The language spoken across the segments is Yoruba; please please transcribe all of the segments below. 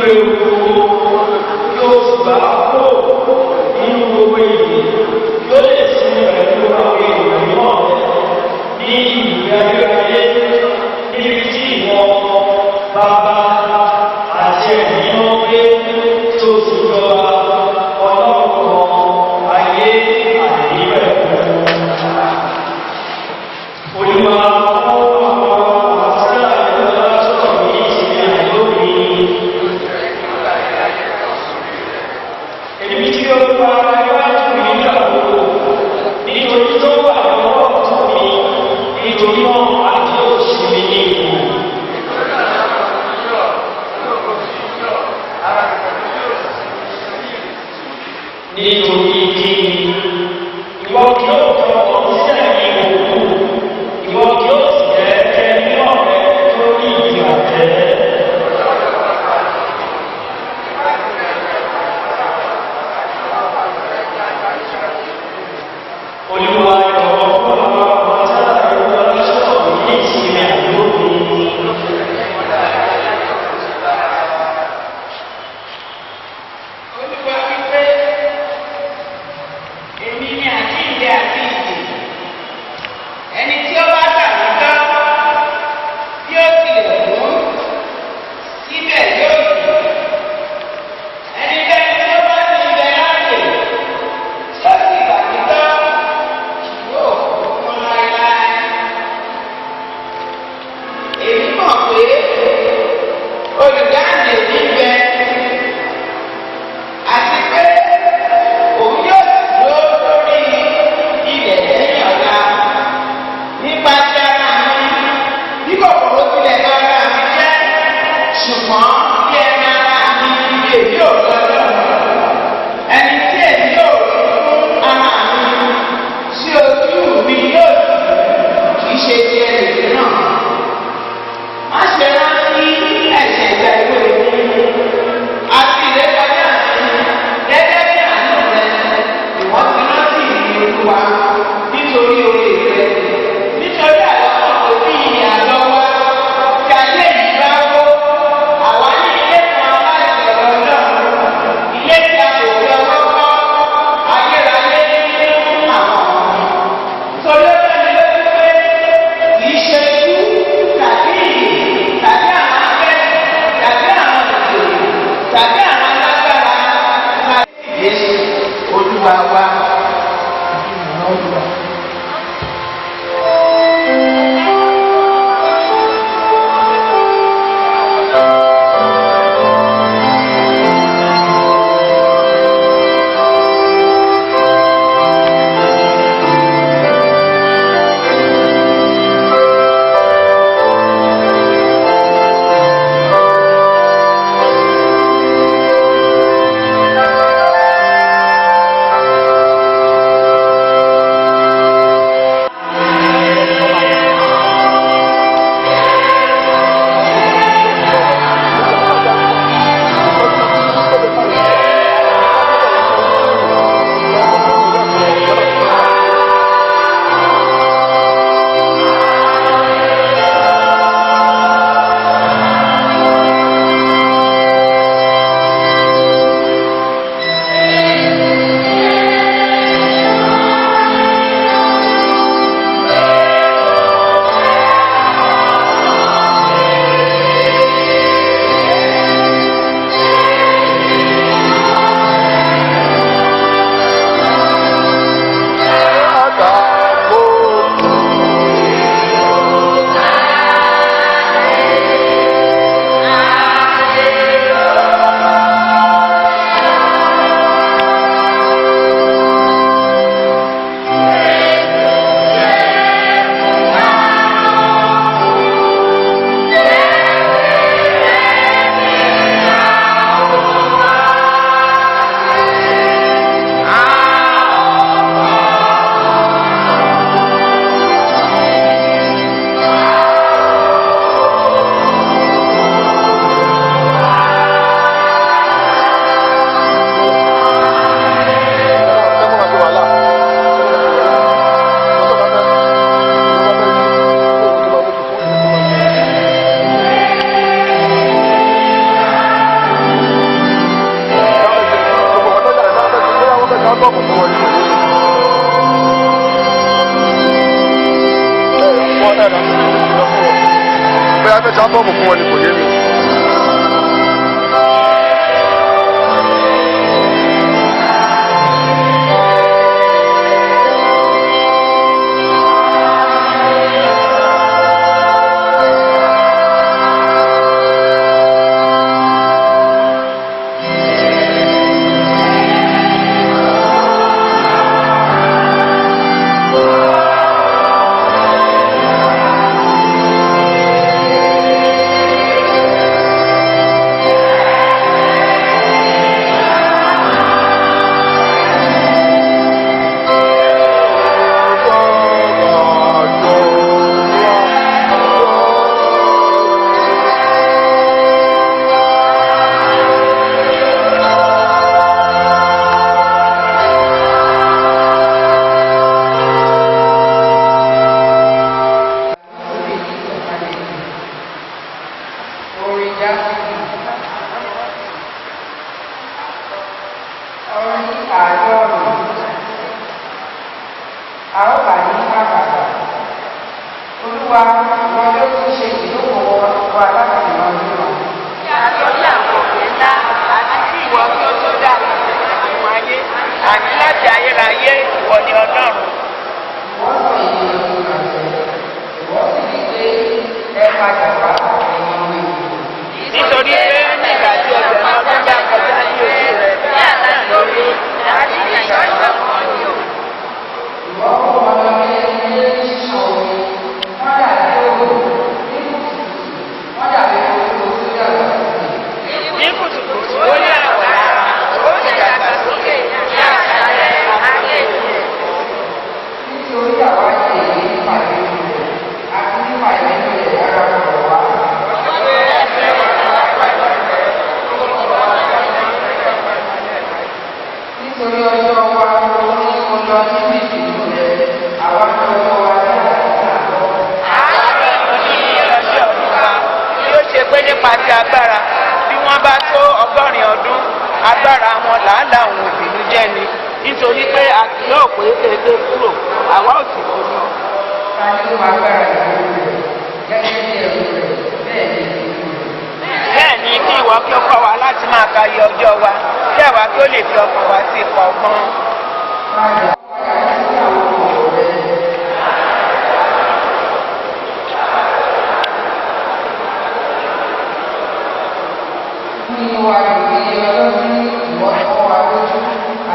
ewu gbogbo, kí ó sì bá kúrò nínú gbogbo ìdè, kí ó lè sinmi pẹ̀lú àwọn èèyàn mímọ́ rẹ ní ìgbé ayérayé, níbi tí ìwọ Bàbá àti Ẹ̀mí mímọ́ gbé tí ó sì jọba Ọlọ́run kan ayé àìnípẹ̀kun. Olúwa fún àwọn àṣírà ìjọba sọ̀rọ̀ ní ìsinmi àìlópin. Èmi tí ó pa iwájú mi nígbà gbogbo, nítorí tó wà lọ́wọ́ ọ̀tún mi, nítorí náà a kì yóò ṣí mi ní ipò. Nítorí kí ni ìwọ kì yóò fi ọkàn mi sílẹ̀ ní òkú, ìwọ kì yóò sì jẹ́ kí ẹni mímọ́ rẹ kí ó rí ìdìbàjẹ́. Olúwa jọ̀wọ́ fún àwọn àṣírà ìjọba sọ̀rọ̀ ní ìsinmi àìlópin. Olúwa wípé, èmi ni àjíǹde àti ìyè. Ẹni tí ó bá gbà mí gbọ́, bí ó tilẹ̀ kú, síbẹ̀ yóò yè. Ẹnikẹ́ni tí ó bá sì ń bẹ láàyè, tí ó sì gbà mí gbọ́, kì yóò kú mọ́ láéláé. Èmi mọ̀ pé olùdáǹdè mi ń bẹ, àti pé òun yóò dúró lórí ilẹ̀ lẹ́yìn ọ̀la. Nípa ti ara mi, bí kòkòrò tilẹ̀ bá ara mi jẹ́, ṣùgbọ́n bí ẹran ara mi, èmi ò lọ́dọ̀. Ẹni tí èmi yóò rí fún ara mi, tí ojú mi yóò sì kì í ṣe ti ẹlòmíràn. Má ṣe rántí ẹ̀ṣẹ̀ ìgbà èwe mi àti ìrékọjá mi gẹ́gẹ́ bí àánú rẹ, ìwọ ti rántí mi, Olúwa, nítorí oore rẹ. Nítorí àwọn kò bí àlọ́ wa tí ayé yìí bá wó, àwa ní ilé kan láti ọ̀dọ̀ Ọlọ́run, ilé tí a kò fi ọwọ́ kọ́, ayérayé nínú àwọn ọ̀run. Nítorí ó dá mi lójú pé kì í ṣe ikú tàbí ìyè tàbí àwọn akẹ́kọ̀ọ́ tàbí àwọn ìjòyè tàbí àwọn alágbára tàbí Jésù Olúwa wa. Olúwa. Thank Bóyá fẹ́ ṣe album fún wọn ni, kò yé mi. Orin Dáfídì. Orin 90. A ó bà ní àgbàgbà. Olúwa, ìwọ ló tún ṣe ìdókòwò wa láti ìran dé ìran. Kí a tó ní àwọn òkè ńlá àti kí ìwọ kí ó tó dá àwọn ayé, àní láti ayérayé ìwọ ni Ọlọ́run. Ìwọ sọ ènìyàn di ìbàjẹ́, ìwọ sì wí pé, "Ẹ padà wá, ẹ̀yin ọmọ ènìyàn." Nítorí pé nígbà tí 1,000 ọdún bá kọjá ní ojú rẹ, bí àlá lórí àti ní ìṣàjọ kan ni o. Ìwọ kó wọn lọ bí ẹni ní ṣíṣàn omi, wọ́n dàbí òòrùn ní kùtùkùtù, wọ́n dàbí koríko tí ó dàgbà sókè. Ní kùtùkùtù ó ní àwọ̀ lára, ó sì dàgbà sókè ní àṣálẹ́ ayé rẹ̀. Nítorí àwa ṣe èyí nípa ìbínú rẹ̀, àti nípa ìbínú rẹ̀ lára ọ̀rọ̀ wa. Nítorí ọjọ́ wa ní ó lọ nínú ìbínú rẹ̀, àwa ní ọjọ́ wa ní àlàáfíà lọ. 90 ní ọjọ́ ọdún wa bí ó ṣe pé nípa ti agbára, bí wọ́n bá tó 80 ọdún, agbára wọn làálàá òun ìbínú jẹ́ ni, nítorí pé a kì yóò pé kéde kúrò, àwa ò sì kú lọ. Ta ni ó máa gbára ìbínú rẹ̀? Gẹ́gẹ́ bí ẹrù rẹ̀, bẹ́ẹ̀ ni ìbínú rẹ̀. Bẹ́ẹ̀ ni kí ìwọ kí ó kọ́ wa láti máa ka iye ọjọ́ wa, kí àwa kí ó lè fi ọkàn wa sí ipa ọgbọ́n. Padà, padà sí àwọn ọ̀rọ̀ rẹ̀. Nínú wa dùn iye ọdún tí ìwọ fọ́ wa lójú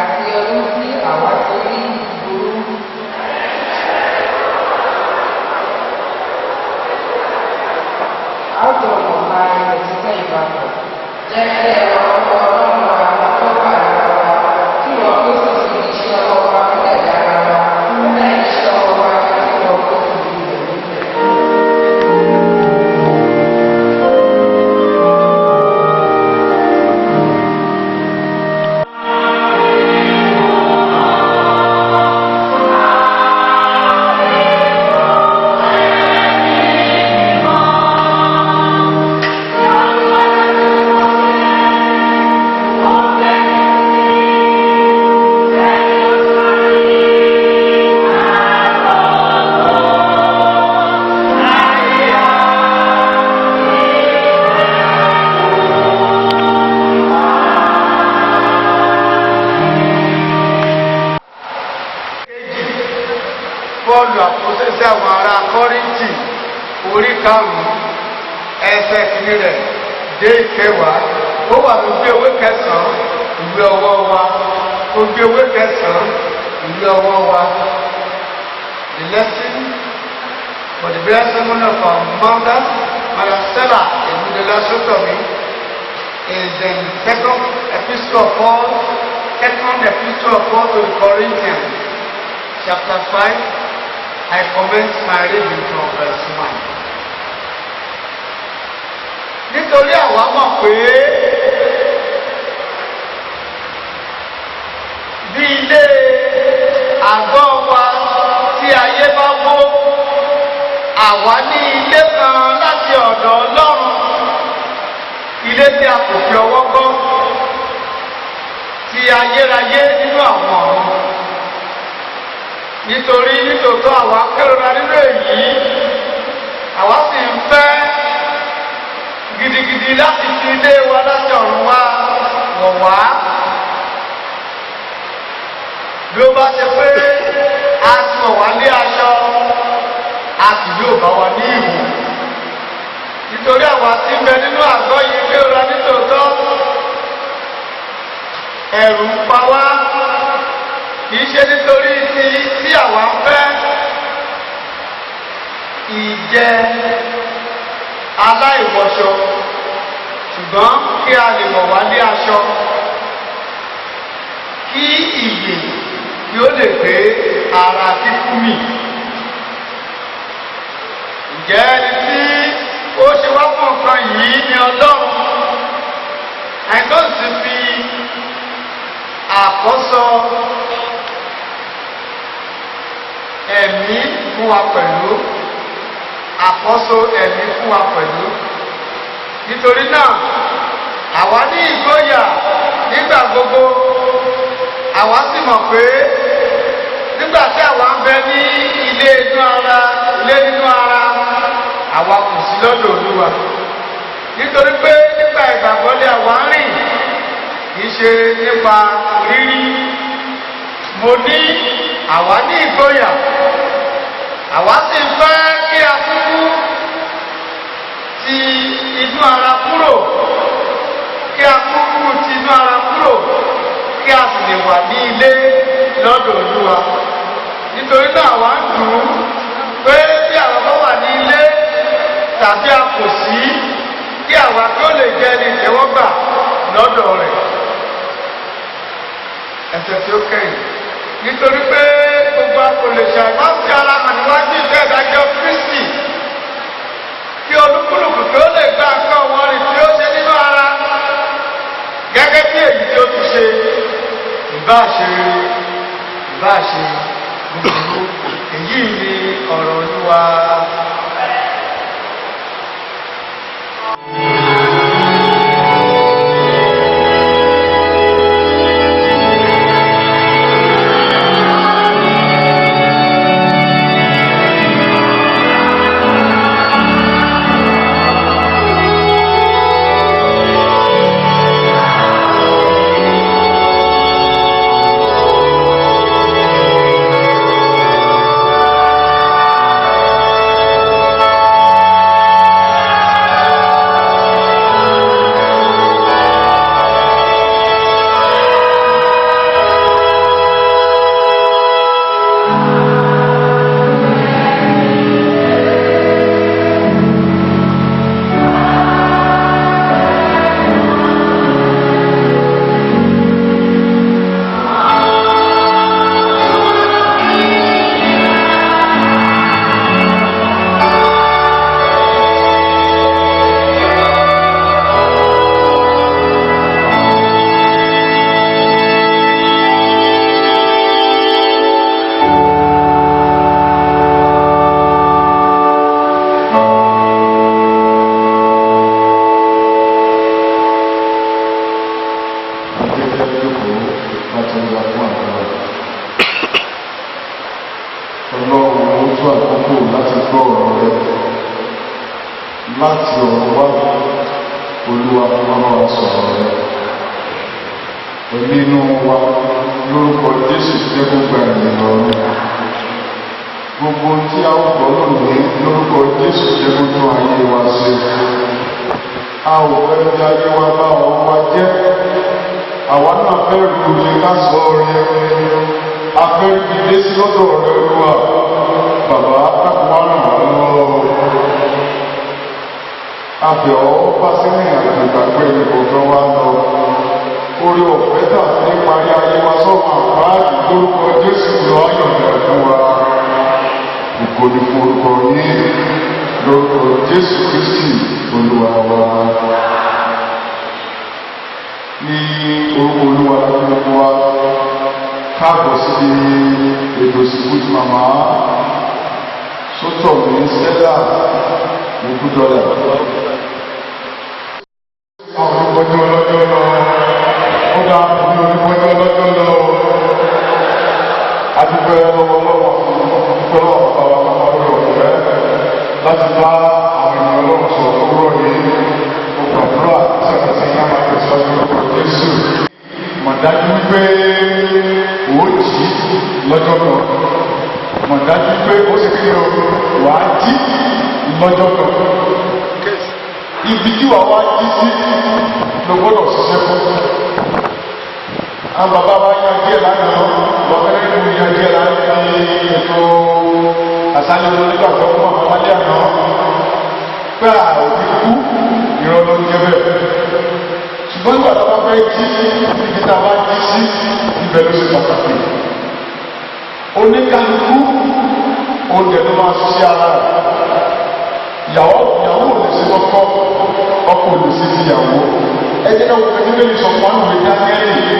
àti ọdún tí àwa ti rí burú. A ó jọ mọ̀ pa ilẹ̀ títẹ̀ ìbátan. Jẹ́ kí ẹwà ọwọ́ Ọlọ́run wa tó wà lára wa, kí ìwọ kí ó sì fi iṣẹ́ ọwọ́ wa múlẹ̀ lára wa, múlẹ̀ iṣẹ́ ọwọ́ wa kí ìwọ kí ó sì fi ilẹ̀ múlẹ̀. Pọ́ọ̀lù àpọ́sítélì sí àwọn ará Kọ́ríńtì, orí 5, ẹsẹ̀ 1 rẹ̀ dé 10. Ó wà lójú ewé 9 ìwé ọwọ́ wa, ojú ewé 9 ìwé ọwọ́ wa. The lesson for the burial ceremony of our mother, Madam Stella Ebudola Sotomi, is in second epistle of Paul, second epistle of Paul to the Corinthians, chapter 5. I commence my reading from verse 1. Nítorí àwa mọ̀ pé bí ilé àgọ́ wa tí ayé bá wó, àwa ní ilé kan láti ọ̀dọ̀ Ọlọ́run, ilé tí a kò fi ọwọ́ kọ́, ti ayérayé nínú àwọn ọ̀run. Nítorí nítòótọ́ àwa kérora nínú èyí, àwa sì ń fẹ́ Gidigidi láti fi ilé wa láti ọ̀run wá wọ̀ wá. Bí ó bá ṣe pé a ti wọ̀ wá ní aṣọ, a kì yóò bá wa ní ìwò. Nítorí àwa tí ń bẹ nínú àgọ́ yìí kéwòrán nítòótọ́. Ẹ̀rù ń pa wá, kì í ṣe nítorí ti tí àwa ń fẹ́ ìjẹ aláìwọṣọ, ṣùgbọ́n kí a lè wọ̀ wá ní aṣọ, kí ìyè kí ó lè gbé ara kíkú mì. Ǹjẹ́ ẹni tí ó ṣe wá fún nǹkan yìí ni Ọlọ́run, ẹni tó sì fi àkọ́sọ ẹ̀mí fún wa pẹ̀lú, àkọ́so ẹ̀mí fún wa pẹ̀lú. Nítorí náà, àwa ní ìgboyà nígbà gbogbo, àwa sì mọ̀ pé nígbà tí àwa ń bẹ ní ilé inú ara, ilé nínú ara, àwa kò sí lọ́dọ̀ Olúwa. Nítorí pé nípa ìgbàgbọ́ ni àwa ń rìn, kì í ṣe nípa rírí. Mo ní àwa ní ìgboyà, àwa sì ń fẹ́ kí a kúkú ti inú ara kúrò, kí a kúkú ti inú ara kúrò, kí a sì lè wà ní ilé lọ́dọ̀ Olúwa. Nítorí náà àwa ń dùn ún pé bí àwa bá wà ní ilé tàbí a kò sí, kí àwa kí ó lè jẹ́ ẹni ìtẹ́wọ́gbà lọ́dọ̀ rẹ̀. Ẹsẹ̀ tí ó kẹ́yìn. Nítorí pé gbogbo a kò lè ṣàìmá fi ara hàn níwájú ìfẹ́ ìdájọ́ Kristi, kí olúkúlùkù kí ó lè gba nǹkan wọn rìn tí ó ṣe nínú ara gẹ́gẹ́ bí èyí tí ó ti ṣe, ìbá ṣe rere, ìbá ṣe búburú. Èyí ni ọ̀rọ̀ Olúwa. Jẹ́ jókòó láti wà fún àdúrà. Ọlọ́run, ó tó àkókò láti gbọ́ ọ̀rọ̀ rẹ. Láti ọ̀run wá, Olúwa, máa bá wa sọ̀rọ̀ rẹ. Ẹ̀mí inú wa, lórúkọ Jésù, jẹ́ kó gba ìrìn ọ̀run. Gbogbo tí a ó gbọ́ lónìí, lórúkọ Jésù, jẹ́ kó tún ayé wa ṣe. A ò fẹ́ fi ayé wa bá ọ̀run wa jẹ́. Àwa náà fẹ́ ru oye ká sọ ọrẹ, a fẹ́ fi dé sí lọ́dọ̀ ọ̀rẹ́ Olúwa. Bàbá, dákun, wá ràn wá lọ́wọ́. Abẹ̀ ọ́ bá sínú ìrìnàjò ìgbàgbọ́ ẹni kọ̀ọ̀kan wá lọ. Orí ọ̀fẹ́ tàbí níparí ayé wa sọ̀rọ̀ àpáàdì, lórúkọ Jésù, lọ ayọ̀dẹ̀ fún wa. Ògo ni fún orúkọ yín, lórúkọ Jésù Kristi Olúwa wa. Ní orúkọ Olúwa láti gbogbo wa káàbọ̀ síbi ètò ìsìnkú tí màmá sótọ̀ ní Stella Ògúndọ́là. Àwọn olùkọ́jú ọlọ́jọ́ lọ, ó dá àwọn olùkọ́jú ọlọ́jọ́ lọ. Adúpẹ́ lọ́wọ́ lọ́wọ́, adúpẹ́ lọ́wọ́ bàbá wa, bàbá lórí ọ̀fẹ́ láti bá àwọn ènìyàn Ọlọ́run sọ̀rọ̀ lówùrọ̀ yìí. Mọ̀ dájú wípé ó jí lọ́jọ́ kan. Mọ̀ dájú wípé ó sì kí o wàá jí lọ́jọ́ kan. Ibi tí wàá wá jí sí ló gbọ́dọ̀ ṣiṣẹ́ fún. Àwọn bàbá wa yan díẹ̀ lánàá, bàbá ẹni yan díẹ̀ lánàá ní ètò àṣálẹ́ onígbàgbọ́ fún àwọn alẹ́ àná. Pé àòbí kú, ìrọ̀ ló ń jẹ bẹ́ẹ̀. Ṣùgbọ́n nígbà tó bá fẹ́ jí, ibi tá a bá jí sí, ibẹ̀ ló ṣe pàtàkì. Oníkálukú, oúnjẹ ló máa ṣiṣẹ́ ara rẹ̀. Ìyàwó ìyàwó ò lè ṣe kọ́kọ́, ọkọ ò lè ṣe tìyàwó. Ẹ jẹ́ ká wo pé Bíbélì sọ fún àwọn ìwé Dáníẹ́lì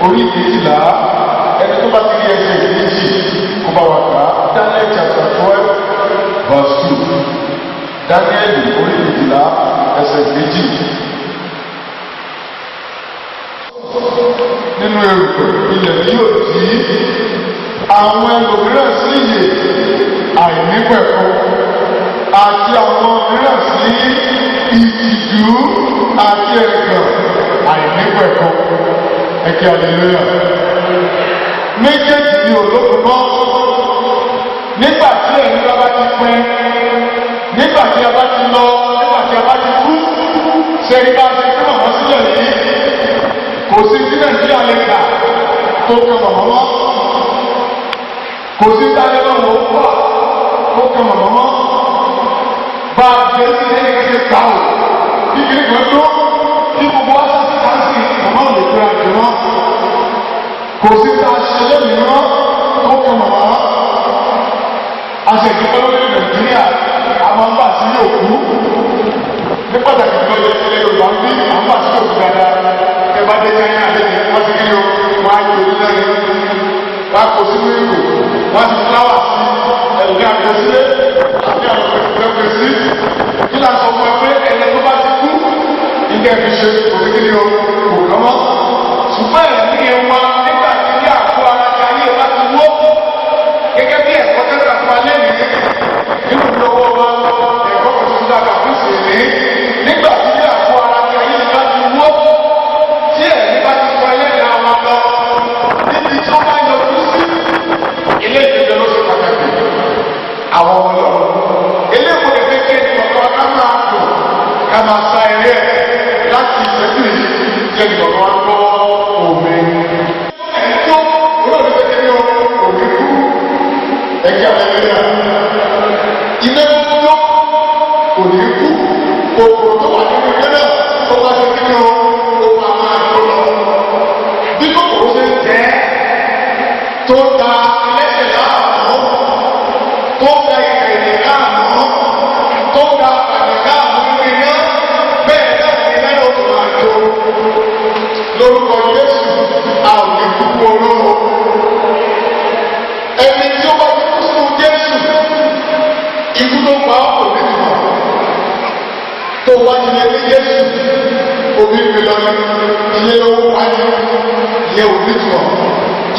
orí 12, ẹni tó bá ti rí ẹsẹ̀ 2 kó bá wa kà á. Daniel chapter 12 verse 2. Daniel orí 12 ẹsẹ̀ 2. Nínú erùpẹ̀ ilẹ̀ ni yóò jí àwọn ẹlòmíràn sí ìyè àìnípẹ̀kun àti àwọn mìíràn sí ìtìjú àti ẹ̀gàn àìnípẹ̀kun. Ẹ kí hallelujah. Méjèèjì ni ológun mọ́. Nígbà tí ẹ̀mí bá bá ti pín, nígbà tí a bá ti lọ, nígbà tí a bá ti kú, ṣe ní bá a ṣe fún màmá sílẹ̀ yìí, kò sí tí Nàìjíríà lè kà tó kan màmá mọ́. Kò sí táyé lọ́wọ́ wà tó kan màmá mọ́. Bá a ṣe ń ṣe é ṣe ta o, bí kìíní kan tó, bí gbogbo wa sá sí káńsì, màmá ò lè gbéra jù mọ́. Kò sí tá a ṣe lónìí mọ́ tó kan màmá. A ṣe ìdúpẹ́ lórí Nàìjíríà, a máa ń bà sí òkú. Ní pàtàkì jùlọ ilẹ̀ Yorùbá ń bí, à ń bà sí òkú dáadáa. Ẹ bá dé China lẹ́yìn, wọ́n ti kiri o, wọ́n á jò ní lẹ́yìn. Wọ́n á kó sínú ìgò, wọ́n á ti fúláwà sí, ẹ̀lùmí àkọsílẹ̀, àbí àwọn pẹ̀lú sí. Kí la sọ fún ẹ pé ẹni tó bá ti kú, ilé ẹ̀mí ṣe kò sí kiri o, kò kàn mọ́. Ṣùgbọ́n ẹ̀mí yẹn wá nígbà tí ilé àgọ́ ara ti ayé bá ti wó. Gẹ́gẹ́ bí ẹ̀kọ́ tẹ́lẹ̀ fún alẹ́ mi nínú ìlọ́wọ́ wa, ẹ̀kọ́ kan tuntun dàgbà fún ìsìn nígbà tí ilé àgọ́ ara ti ayé bá ti wó, tí ẹ̀mí bá ti kọ ẹlẹ́dàá wa lọ, níbi tí ó bá yọjú sí, ilé ìgbẹ́ ló ṣe pàtàkì. Àwọn ọmọ Ọlọ́run, ilé ìwé kékeré ní ọ̀dọ́ ká máa dùn, ká máa sa eré ẹ̀ láti ìṣẹ́jú yìí jẹ́ ìgbọ̀ngàn wa gbọ́ òwe. Ẹni tó olóòtú kékeré o, òwe kú, ẹgbẹ́ àlẹ́lẹ́yà. Iná tó kò ní kú, kòkòrò tó wà nínú ilé náà tó bá ṣe kí ni o, ó máa máa tó lọ. Bí kòkòrò ṣe ń tẹ́ tó ta ẹlẹ́sẹ̀ láàmú, tó ta ìrẹ̀lẹ̀ láàmú, tó ta àpàdé láàmú nínú iná, bẹ́ẹ̀ náà ni iná yóò tó máa jó. Lórúkọ Jésù, a ò ní kúkú olóró. Ẹni tí ó bá ti kú sínú Jésù, ikú tó pa ọ́ kò ní túmọ̀. Tó wá ní ilé Jésù, omi mi lọ ní ilé owó wá ní ìyẹn ò ní túmọ̀.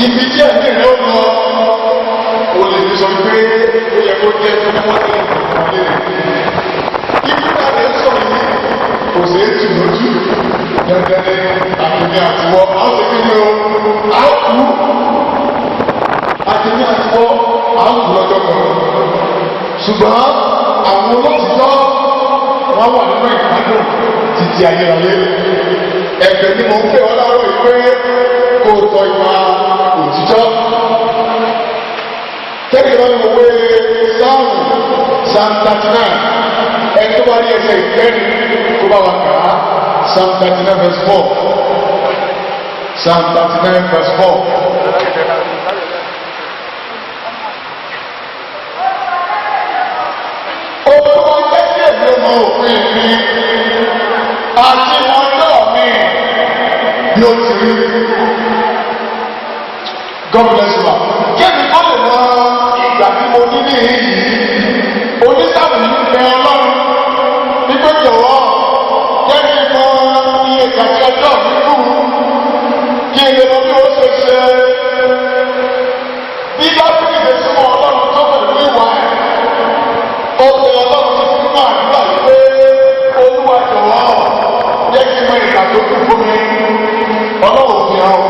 Ibi tí ẹ̀mí rẹ̀ ó lọ, o lè fi sọ pé ó yẹ kó jẹ́ tó wọ́n ti lè fún ọ lé. Ikú náà lè sọ yìí, kò sí ètù lójú. Dandan ni àtẹ̀mí àtiwọ́, a ó ṣe kí ni o, a ó kú. Àtẹ̀mí àtiwọ́, a ó kú lọ́jọ́ kan. Ṣùgbọ́n àwọn olótìtọ́ wọ́n wà nínú ìgbádùn títí ayérayé. Ẹ̀bẹ̀ ni mò ń pè ọ́ láàárọ̀ yìí pé kó o tọ ìwà òtítọ́. Tẹ́lẹ̀ bá mi wé Sáàmù Psalm 39, ẹni tó bá rí ẹsẹ̀ 4 kó bá wa kà á. Psalm 39 verse 4. Psalm 39 verse 4. Olúwa jẹ́ kí èmi mọ òfin mi àti ọjọ́ mi bí ó ti rí. God bless you. Kébì kọ́ lè mọ ìgbà tí mo ní ní yìí. Onísàmì ń bẹ Ọlọ́run wípé jọ̀wọ́ jẹ́ kí n mọ iye ìgbà tí ọjọ́ mi kù kí n lè mọ bí ó ṣe ṣe. Bí Dáfídì ṣe súnmọ́ Ọlọ́run tó pẹ̀lú ìwà ẹ̀, ó pe Ọlọ́run ti fún àdúrà wípé Olúwa jọ̀wọ́ jẹ́ kí n mọ ìgbà tó kù fún mi. Ọlọ́run fi hàn.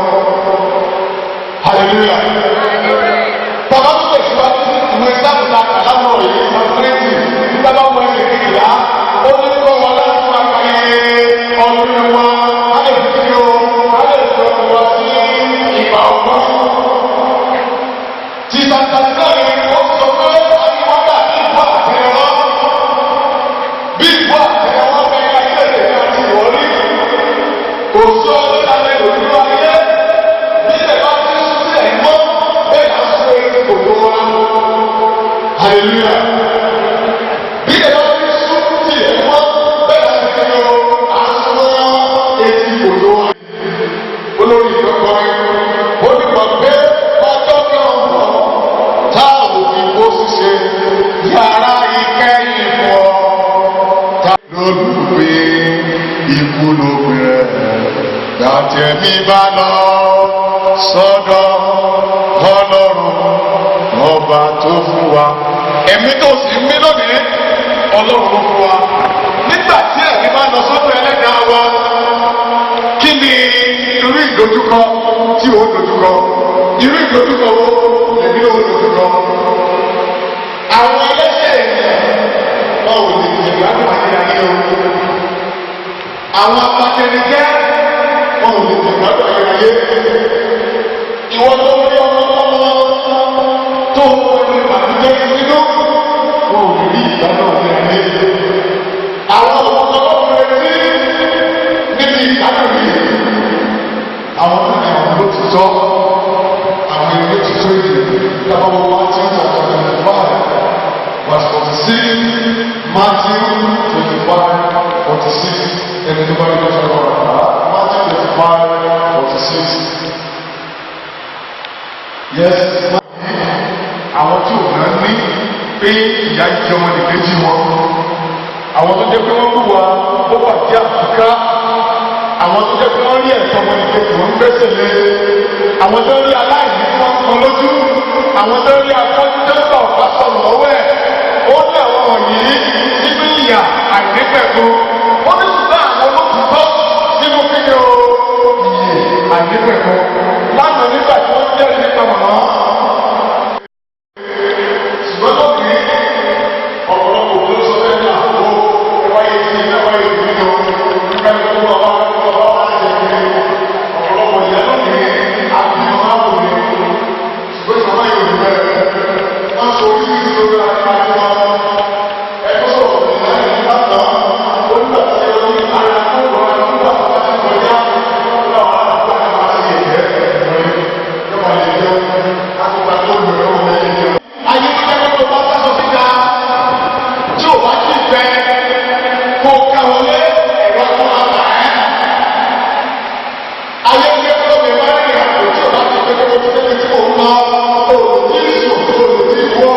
Kò sí ọdún ìlànà ìlú nínú ayé. Nílẹ̀ bá ti ń sún sílẹ̀ mọ́, bẹ́ẹ̀ náà sún eré kò tó wá. Hallelujah. Bí ẹ bá ti sún tilẹ̀ mọ́, bẹ́ẹ̀ náà sì kí o, à ń súnmọ́ etí kò tó wá. Olórí ìjọkọrin, ó ní mọ̀ pé ọjọ́ kan bọ̀ tá ò fi kó ṣíṣe yàrá ìkẹyìn fún ọ. Ta lólùgbé ikú ló bẹ̀rẹ̀ dàtẹ̀mí bá lọ sọ́dọ̀ Ọlọ́run ọba tó fún wa. Ẹ̀mí tó sì ń mí lónìí, Ọlọ́run ló fún wa. Nígbà tí ẹ̀mí bá lọ sọ́dọ̀ ẹlẹ́dàá wa, kí ni irú ìdojúkọ tí ó dojúkọ? Irú ìdojúkọ wo lèmi ó dojúkọ? Àwọn ẹlẹ́ṣẹ̀ ènìyàn wọn ò lè jẹ ìgbádùn ayérayé o. Àwọn apatẹnijẹ́ wọn ò lè jẹ ìgbádùn ayérayé. Ìwọ tó ń rí ọmọ ọmọ tó ń wọlé ìbànújẹ́ sínú wọn ò lè rí ìgbádùn ayérayé. Àwọn ọmọ ọlọ́run retí níbi ìgbádùn yìí. Àwọn tó ní àwọn ló ti tọ́ àwọn ilé tuntun yìí lábáwọ́ Matthew chapter 25 verse 46, Matthew 25 46, ẹni tó bá rí lọ́sọ̀rọ̀ ọ̀rọ̀ Matthew 25 46. Yes, àwọn tí ò náà ní pé ìyá jẹ ọmọ nìkejì wọn, àwọn tó jẹ́ pé wọ́n wúwa ó bàjẹ́ àfikà, àwọn tó jẹ́ pé wọ́n rí ẹ̀tọ́ ọmọ nìkejì wọn ń gbẹ́sẹ̀ lé, àwọn tó rí aláìní tí wọ́n kan lójú, àwọn tó rí afọ́jú tó ń bá ọ̀pá sọ̀rọ̀ lọ́wọ́ ẹ̀. Ó ní àwọn wọ̀nyí nínú ìyà àìnípẹ̀kun. Ó ní ṣùgbọ́n àwọn olókùútọ́ nínú kíni o, ìyè àìnípẹ̀kun. Lánàá nígbà tí wọ́n jẹ́rìí nípa màmá, ṣùgbọ́n lónìí ọ̀pọ̀lọpọ̀ ló sọ bẹ́ẹ̀ ní àgbo ẹwáyé tí ẹwáyé tí nínú nígbà tí wọ́n wá wọ́n wá wá ṣe kiri ọ̀pọ̀lọpọ̀ ìyá lónìí àti màmá wò ní ṣùgbọ́n ìmàmá yóò rí bẹ́ẹ̀ wọ́n sọ oríṣiríṣi lórí ara tí wọ́n ẹ̀kọ́ sọ̀rọ̀ ìyá ìlú bá tán ó nígbà tí ó ní ara tó wọ́n ara nígbà tó bá ti kọjá ó wà á àti máa ṣe ẹ̀jẹ̀ yóò máa lè jẹun akópa tó lò lọ́wọ́ lè jẹun. Ayé tó jẹ́ pé tó bá sásọ síta tí ò bá ti fẹ́ kó ká wọlé ẹ̀rọ tó máa bà ẹ́. Ayé tó jẹ́ pé lómi máa ń rìn àpò tí ò bá ti fẹ́ kó tó débi tí mò ń lọ òòlù tí ì sùn òòlù tí ì wọ́.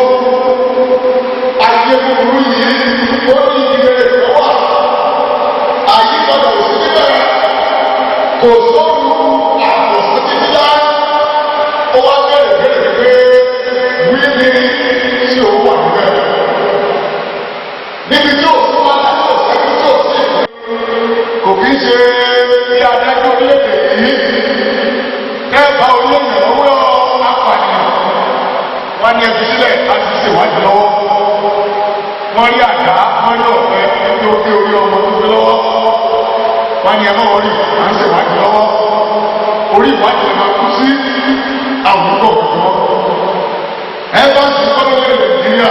Ayé búburú yìí ó ní ìbéèrè tó wà. Àyípadà ò sí níbẹ̀. Kò sóòrù àpòsí títí lá. Ó wá bẹ̀rẹ̀ bẹ̀rẹ̀ pé wíní tí ó wà níbẹ̀. Níbi tí ò sí wàhálà tí ò sẹ́kù tí ò sí ìpín. Kò kí ń ṣe bí adájọ́ orílẹ̀-èdè yìí. Kẹ́ẹ̀bá orílẹ̀-èdè lọ́wọ́ apànìyàn. Wọ́n ní ẹbí sílẹ̀ láti ṣèwádìí lọ́wọ́. Wọ́n rí àdá, wọ́n rí ọ̀pẹ tó gbé orí ọmọ tó gbé lọ́wọ́. Wọ́n ní ẹ má wọrí, à ń ṣèwádìí lọ́wọ́. Orí ìwádìí máa kú sí àwùjọ òkùnkùn. Ẹ bá sì kọ́ lórí Nàìjíríà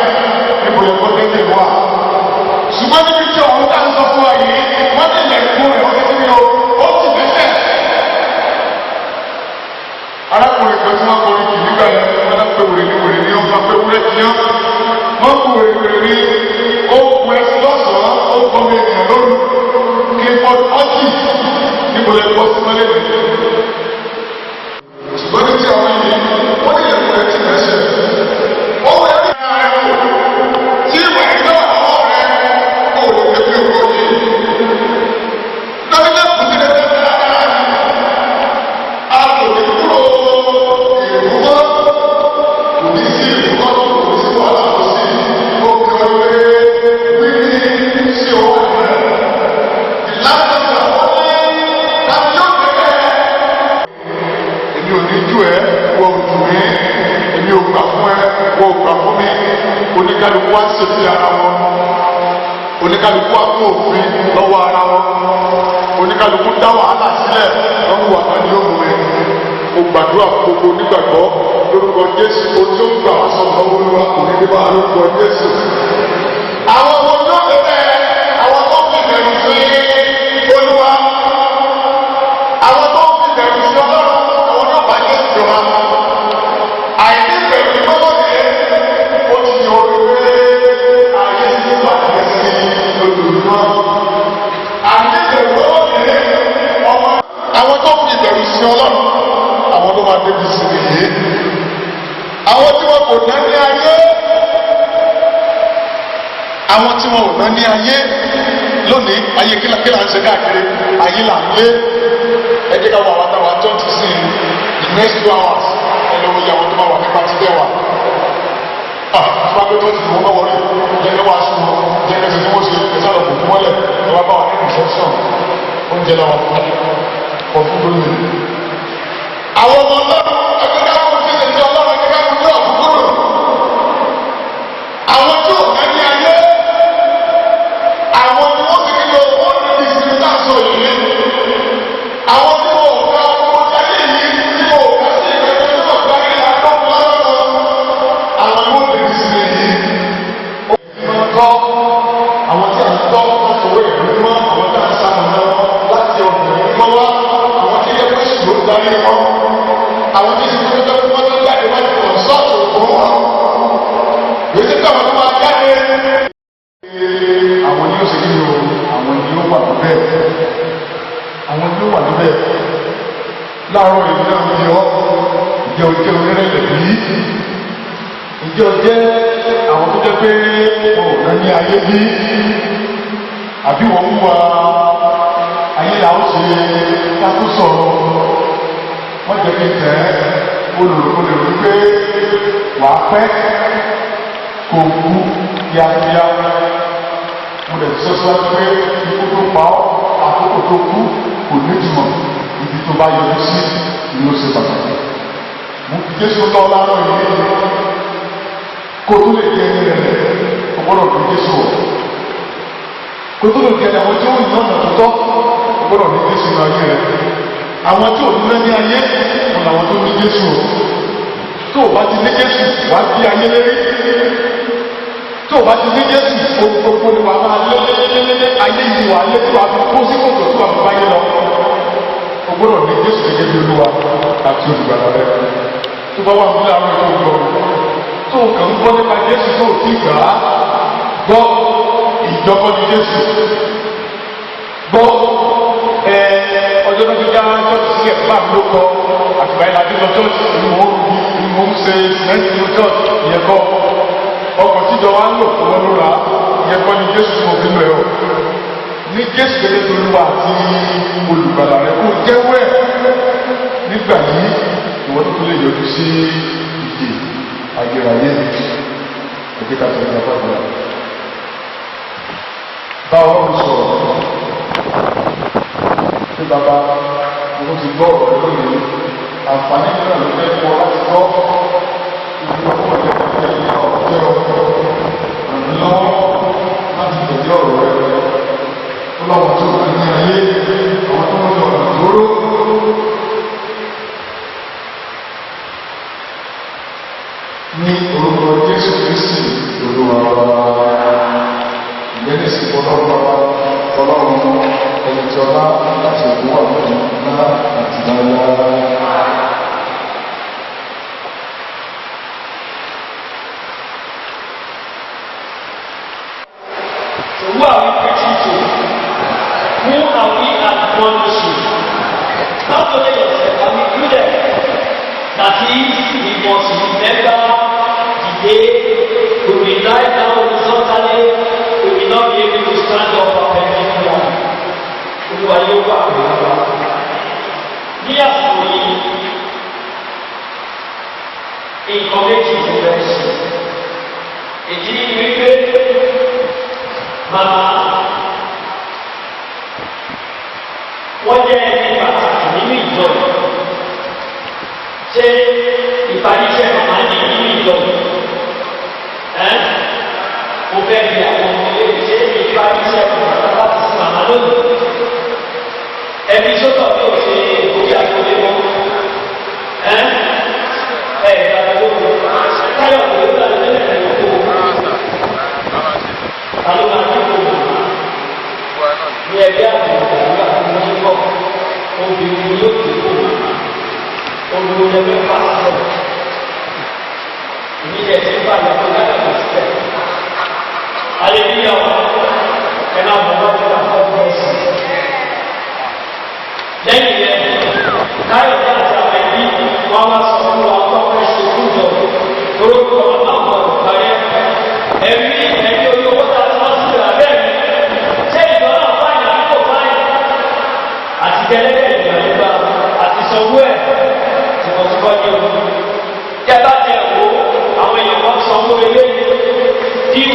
níbo lè kọ́ tẹ́tẹ̀ wá. Ṣùgbọ́n níbi tí ọ̀hún tá ń sọ fún wa yìí, wọ́n ti lẹ̀ kú rẹ̀ wọ́n ti ní o, ó ti lẹ́sẹ̀. Arákùnrin kan tí wọ́n kọrin kì nígbà yẹn, wọ́n á pé wèrè ní wèrè ní ọ̀fà pé wúrẹ́ ti yán. Wọ́n kú wèrè wèrè ní ó kú ẹsẹ̀ lọ́sàn-án, ó kọ́ mi ènìyàn lóru. Clifford Ortiz níbo lè kọ́ sí mọ́lẹ̀ mi. Ṣùgbọ́n ní tí àwọn yìí, wọ́n ní ìyẹ̀kú rẹ̀ ti lẹ́sẹ̀. Ó wẹ̀ ní ara rẹ̀ wò, tí ìwà ìgbà ọwọ́ rẹ̀ kò lè fi owó yìí. Lọ́dún kò sí lẹ́sẹ̀ rárá. A kò ní kúrò ìlú mọ́. Kò ní sí ìlú mọ́, kò ní sí wàhálà, kò sí. Ó fi ọ pé wíní sí owó rẹ̀. Ìlànà ìgbà wọ́n ní tàbí yóò tẹ̀lé. Èmi ò ní jù ẹ́, wọ́n ò jù mí. Èmi ò gbà fún ẹ, wọ́n ò gbà fún mi. Oníkálukú wá ṣètì ara wọn. Oníkálukú wá kó òfin lọ́wọ́ ara wọn. Oníkálukú dá wàhálà sílẹ̀ lọ́wọ́ wàhálà ní òun rẹ̀. Mo gbàdúrà fún gbogbo onígbàgbọ́ lórúkọ Jésù. Ohun tí ó gbà wá sọ̀rọ̀ lọ́wọ́ Olúwa kò ní dé bá wa lórúkọ Jésù. Àwọn ọmọ náà bẹ̀rẹ̀ àwọn tó fi bẹ̀rù sí Olúwa. sin Ọlọ́run, àwọn ló máa débi sinmi yìí. Àwọn tí wọn kò ná ní ayé, àwọn tí wọn ò ná ní ayé lónìí, ayé kí là ń ṣe káàkiri, ayé là ń lé. Ẹ jẹ́ ká wọ àwọn àtàwọn church sí the next 2 hours. Ẹ lọ́wọ́ yẹ àwọn tó máa wà nípa títẹ̀ wà. Ah, tí wọ́n gbé tó ti wọ́n bá wọlé, jẹ́ kí wọ́n aṣọ wọn, jẹ́ kí wọ́n ṣe ẹ sálọ kò fún mọ́lẹ̀, ẹ wá bá wà ní reception, oúnjẹ làwọn fún ọdún tó lè. Àwọn ọmọ Ọlọ́run, ẹgbẹ́ káwọn fi ṣe ti Ọlọ́run, ẹgbẹ́ káwọn ní ọ̀kúnkúrò. Àwọn tí ò ní ayé, àwọn ni wọ́n ti kí ló wọ́n ní ìsinmi náà sọ yìí. Àwọn tí wọn ò ká ọmọ ayé yìí, tí wọn ò ká sí ìgbẹ́jọ́ tó wà gbáyé àkọ́kọ́ lọ́wọ́, àwọn ni wọ́n ní ìsinmi yìí. Ó tọ́ àwọn tí a ń tọ́ láti owó ìlú mọ́, àwọn tí a ń sàmùnà láti ọ̀dọ̀ ìlú mọ́ wá, àwọn tí yẹ kó sì ló darí wọn, àwọn tí sì tó tọ́ wọ́n tó jáde wọ́n ti kọ̀ǹsọ́ọ̀tù fún wọn. Èyí tí àwọn tó máa jáde. Àwọn ni ó ṣe kí ni o, àwọn ni ó wà níbẹ̀. Àwọn ni ó wà níbẹ̀. Láàárọ̀ ìlú náà ń yọ, ìjẹ́ òjẹ́ onírẹ̀lẹ̀ bí? Ìjẹ́ òjẹ́ àwọn tó jẹ́ pé wọn ò rán ní ayé bí? Àbí wọ́n ń wá ayé làwọn ṣe kákó sọ̀rọ̀? Wọ́n jẹ́ kí n tẹ̀ olùrò wípé wàá pẹ́ kò kú kíákíá. Mo lè sọ síwájú pé ikú tó pa ọ́, àkókò tó kú kò nítumọ̀, ibi tó bá yọrí sí ni ó ṣe pàtàkì. Mo fi Jésù lọ láàárọ̀ yìí. Kó tó lè jẹ ẹni rẹ̀, o gbọ́dọ̀ fi Jésù wọ̀. Kó tó lè jẹ àwọn tí ó yàn ọ̀nà tó tọ́, o gbọ́dọ̀ ní Jésù ní ayé rẹ̀. Àwọn tí ò ní lẹ́ ní ayé wọn làwọn tó ní Jésù o. Tó o bá ti ní Jésù, wàá bí ayé lérí. Tó o bá ti ní Jésù, ohun gbogbo ni wàá máa lé lélélélé, ayé yìí wàá lé tí wàá fi kó sí kòtò tí wàá fi báyé lọ. O gbọ́dọ̀ ní Jésù gẹ́gẹ́ bí Olúwa àti olùgbàlà rẹ. Tó bá wà nílẹ̀ àwọn ètò ìgbọ̀ tó o kàn ń gbọ́ nípa Jésù tó o ti gbà á gbọ́, ìjọkọ́ ní Jésù gbọ́. Ẹ ọjọ́ tó ti dá church sílẹ̀, bá mi ló kọ àtìgbà yìí láti lọ church, ni mò ń ni mò ń ṣe sìmẹ́ntì ní church ìyẹn kọ́. Ọkọ̀ tíjọ wa ń lò fún wọn ló ra ìyẹn kọ́ ni Jésù tí mo fi lọ ẹ̀ o. Ní Jésù gẹ́gẹ́ bí Olúwa àti olùgbàlà rẹ, kó jẹ́wọ́ ẹ̀ nígbà yìí, ìwọ tó lè yọjú sí ìdè ayérayé. Ẹ̀jẹ̀ ká tẹ̀lé ọ̀pá ìgbà bá Ọlọ́run sọ̀rọ̀ pé bàbá, mo ti gbọ́ ọ̀rọ̀ lónìí. Àǹfààní mìíràn ló fẹ́ fún ọ láti gbọ́ ìlú ọkọ̀ ìjọba ọ̀rọ̀ jẹ́ ọ̀rọ̀ lọ́wọ́ láti tẹ̀lé ọ̀rọ̀ rẹ. Ó lọ́wọ́ tó wà ní ayé, àwọn tó ń lọ ọ̀nà lóró. Ní orúkọ Jésù Kristi Olúwa wa, ìyẹn sì Ọlọ́run Bàbá, Ọlọ́run ẹni tí ọlá láti òkú wà lónìí ńlá àti dáadáa. So who are we preaching to? Who are we admonishing? Not only yourself, but included. That is, we must remember the day we will lie down horizontally, we will not be able to stand up perpendicularly. Olúwa yóò wà pẹ̀lú wa. Ní àsìkò yìí, nǹkan méjì ló fẹ́ ṣe. Ìdí ni wípé màmá wọ́n jẹ́ ẹni pàtàkì nínú ìjọ yìí. Ṣé ìparí iṣẹ́ màmá ní nínú ìjọ yìí? Ẹ́ mo fẹ́ bi àwọn ọmọ ilé, ṣé ìparí iṣẹ́ màmá láti sin màmá lónìí? Ẹbí sọ́tọ̀ bí o ṣe òkè àgbọ̀lé wọn. Ẹ́ ẹ̀ ìgbàgbọ́ táyọ̀ kò ló gbàgbé lẹ́yìn ìyókù. Ta ló máa dípò màmá? Ní ẹgbẹ́ àbùkù nígbà tí wọ́n ń bọ̀, obìnrin yóò dípò màmá. Obìnrin lẹ́gbẹ́ fà sílẹ̀. Ìdílé ti ń bà lọ́kọ́ láti sílẹ̀. Hallelujah. Ẹ máa bọ̀ wá sí àkọ́kọ́ ẹ̀sìn. Lẹ́yìn yẹn, Káyọ̀dé àti àwọn ẹbí wọn wá sọ fún wa tó fẹ́ ṣe fún ìjọ orúkọ màmá ọ̀gbọ̀n parẹ́. Ẹ̀mí ẹ̀mí orí owó tá a ti wọ́n sí ìlà bẹ́ẹ̀ ni. Ṣé ìjọ náà fáyìn àbí kò fáyìn? Àti gẹ́lẹ́gẹ́ ìgbà nígbà àti sanwó ẹ̀ tìmọ̀tìmọ̀ ní o. Tẹ́ bá tẹ̀ wo àwọn èèyàn kan sanwó eléyìí díù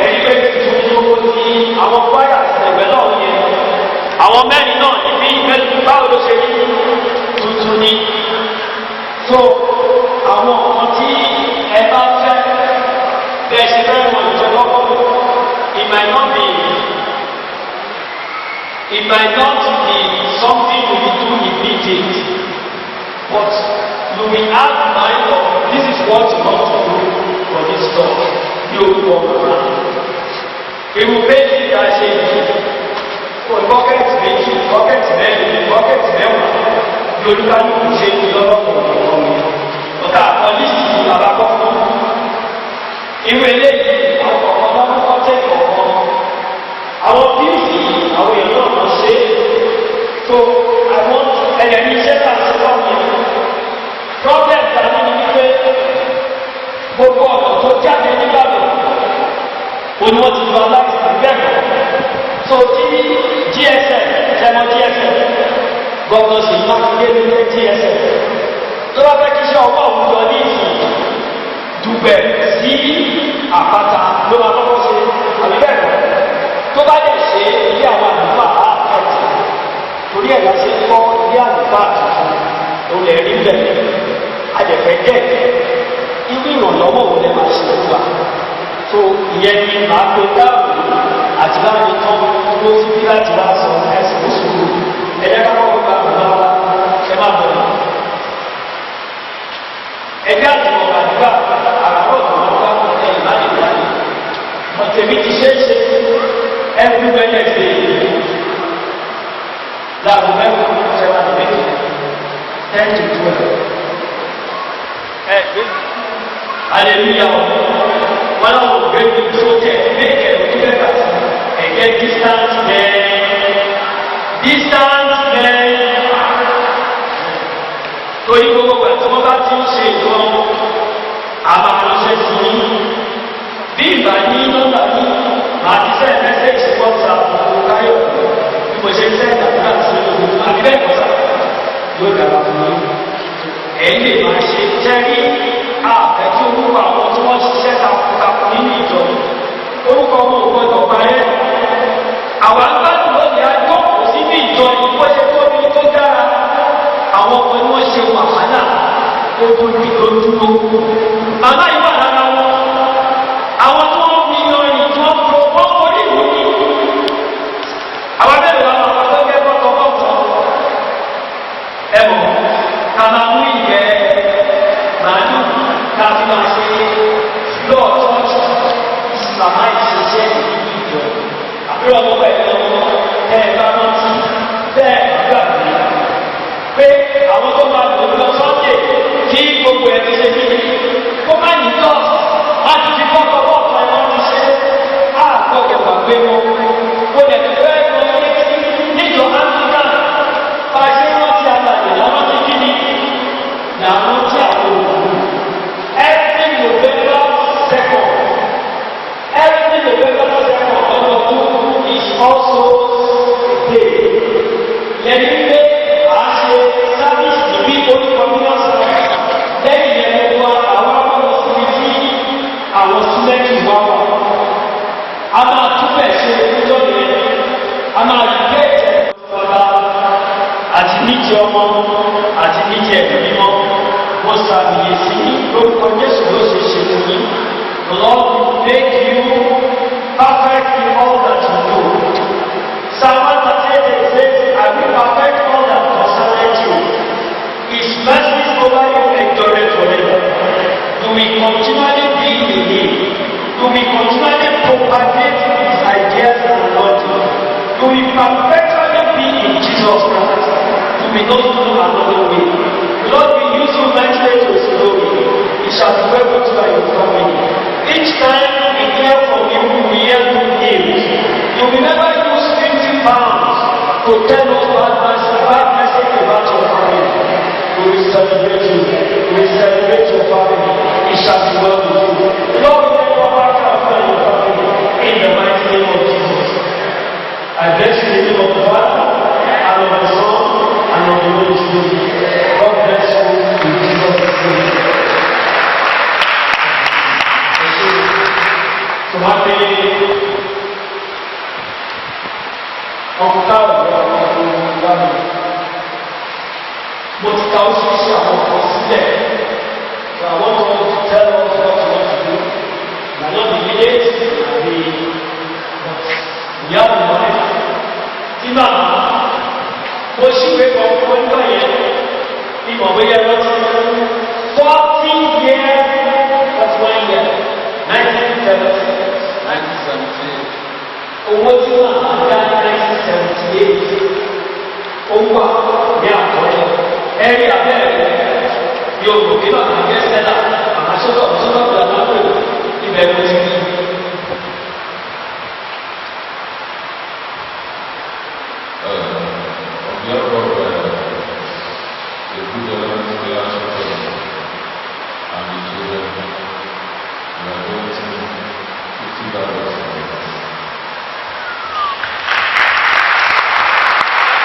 ẹni pé tuntun owó ti àwọn kwaya ẹgbẹ́ náà yẹn. Àwọn mẹ́rin náà níbí mẹ́rin báwo ló ṣe rí tuntun ni. So àwọn nǹkan tí ẹ bá fẹ́ bẹ́ẹ̀ ṣe fẹ́ mọ̀ ìjọ lọ́wọ́, it might not be something you will do immediate, but you will have mind of this is what you want to do for this church ní orúkọ màmá. Irú péjì tá a ṣe yìí, kò bọ́kẹ́tì méjì, bọ́kẹ́tì mẹ́rin, bọ́kẹ́tì mẹ́wàá ní olúkálùkù ṣe ní lọ́lọ́pọ̀ ọ̀gbọ̀n mi. Ọ̀tá àkọlísì ní bàbá kọ́kọ́. Irú eléyìí, àwọn kọ̀ọ̀kan bá kọ́kọ́ tẹ̀ kọ̀ọ̀kan. Àwọn bíìsì àwọn èèyàn náà lọ ṣe é. So àwọn ẹ̀yẹ̀ ní iṣẹ́ tá a ṣe wá mi. Problem ta ní ni wípé gbogbo ọ̀nà tó jáde nígbàdàn òní wọ́n ti lu aláìsàn bẹ́ẹ̀ kọ́. So tí GSM tẹmọ GSM, Governor Ṣèyí Mákindé ló jẹ́ GSM, tó bá fẹ́ kí iṣẹ́ ọwọ́ òun lọ ní ìsìn, Dùgbẹ̀ sí Àpáta ló máa kọ́kọ́ ṣe, àbí bẹ́ẹ̀ kọ́? Tó bá dẹ̀ ṣe ilé àwọn àlùfáà á àfẹ́tì, torí ẹ̀ la ṣe ń kọ́ ilé àlùfáà tuntun òun lè rí bẹ́ẹ̀. Adẹ̀fẹ́ gẹ̀ẹ́gẹ́ irú ìrànlọ́wọ́ òun lè máa ṣe fún wa. So ìyẹn ni màá pe dáàbò àti báyìí tán tó síbí láti wá sọ ẹsẹ̀ oṣù. Ẹ̀yẹ ká kọ́kọ́ gba bàbá wa, ẹ má bẹ̀rẹ̀. Ẹgbẹ́ àtìmọ̀ gbàdúrà àràárọ̀ tó máa bá ẹ̀yìn má lè wáyé. Ọ̀tẹ̀mí ti ṣe é ṣe every Wednesday láago 10 ṣẹlá ní méjì, 11:50. Ẹ gbé hallelujah, wọn làwọn ò gbé mi sókè méjì ẹ̀ lójú bẹ́ẹ̀ bàtì ẹ̀jẹ̀ distant men, distant men, torí gbogbo ìgbà tí wọ́n bá ti ń ṣe nǹkan àbàkànṣe sí i, bí ìgbà ní nọ́mbà yìí màá ti send message WhatsApp káyọ̀ bí mo ṣe ń send àdúrà sí ìlú, àbí bẹ́ẹ̀ kọ́ sà, yóò dára fún yín. Ẹ̀yin lè máa ṣe jẹ́rí àfẹ́ kí orúkọ àwọn tí wọ́n ṣiṣẹ́ takuntakun nínú ìjọ, orúkọ wọn ò gbọdọ̀ parẹ́. Àwa ń gbádùn lóde àjókòó síbi ìjọ yìí bó ṣe tóbi tó dára, àwọn ọmọ ni wọ́n ṣe wàhálà ó tó di tó dúró. Màmá yìí wà lára wọn, àwọn tí wọ́n fi yan ìyìn tí wọ́n fọ wọ́n forí ìlú ní. Àwọn mẹ́rin làwọn àwọn tó kẹ́ kọ́kọ́ kọ́kọ́ ẹ mọ̀ ká máa mú ìgbẹ́ màálù ká fi máa ṣe floor church. Màmá ìṣiṣẹ́ ìlú ìjọ àbúrò ọmọ pẹ̀lú ọmọ ẹ bá rántí bẹ́ẹ̀ gbàgbé pé àwọn tó máa lò lọ Sunday kí gbogbo ẹ ti ṣe kí kó má ní dust láti fi kọ́kọ́ bọ́ọ̀tù ẹ̀ wọ́n ti ṣe á gbọ́dọ̀ gbàgbé wọn. Mo lè tún fẹ́ lọ létí níjọ Anglican, bá a ṣe rántí alàyè làwọn ti kí ni làwọn tí àwọn òkú. Every November 2nd, every November 2nd ọdọọdún is also a day yẹni pé à ń ṣe service níbí, orí communion service. Lẹ́yìn yẹn, gbogbo àwọn akọ́lọ́ síbi tí àwọn sílẹ̀tì wá wà, a máa túbẹ̀ ṣe ìjọ yẹn, a máa rí kéèkì. Bàbá àti ní ti ọmọ àti ní ti ẹ̀mí mímọ́, mo ṣàmìyè sí lórúkọ Jésù ló ṣe ṣe fún yín. The Lord will make you perfect in all that you do. Psalm 138 says, "I will perfect all that concerneth you." His mercies over you endureth forever. You will continually be in him. You will continually propagate his ideas and logic. You will perpetually be in Jesus Christ. You will not go another way. The Lord will use you mightily to his glory. It shall be well with you and your family. Each time we hear from you, we hear good news. oríṣiríṣi àwọn nǹkan sílẹ̀. So I want us to tell us what you want to do. Na not be village, na be, but we have the money. Tí màmá mo ṣíwèé kan fún nígbà yẹn, ìmọ̀ bóyá rántí 40 years, 41 years, 1976. 1978. Owó tí màmá dá ní 1978, ó wà ní àkọọ́lẹ̀. Ẹ̀rí abẹ́rẹ́ bí o rò pé bàbá jẹ́ sẹ́là, màmá sọ́tọ̀ sọ́tọ̀ bí aláwọ̀ ibẹ̀ ló ti rí. On behalf of the Good Element Scholarship and the children, we are donating $50.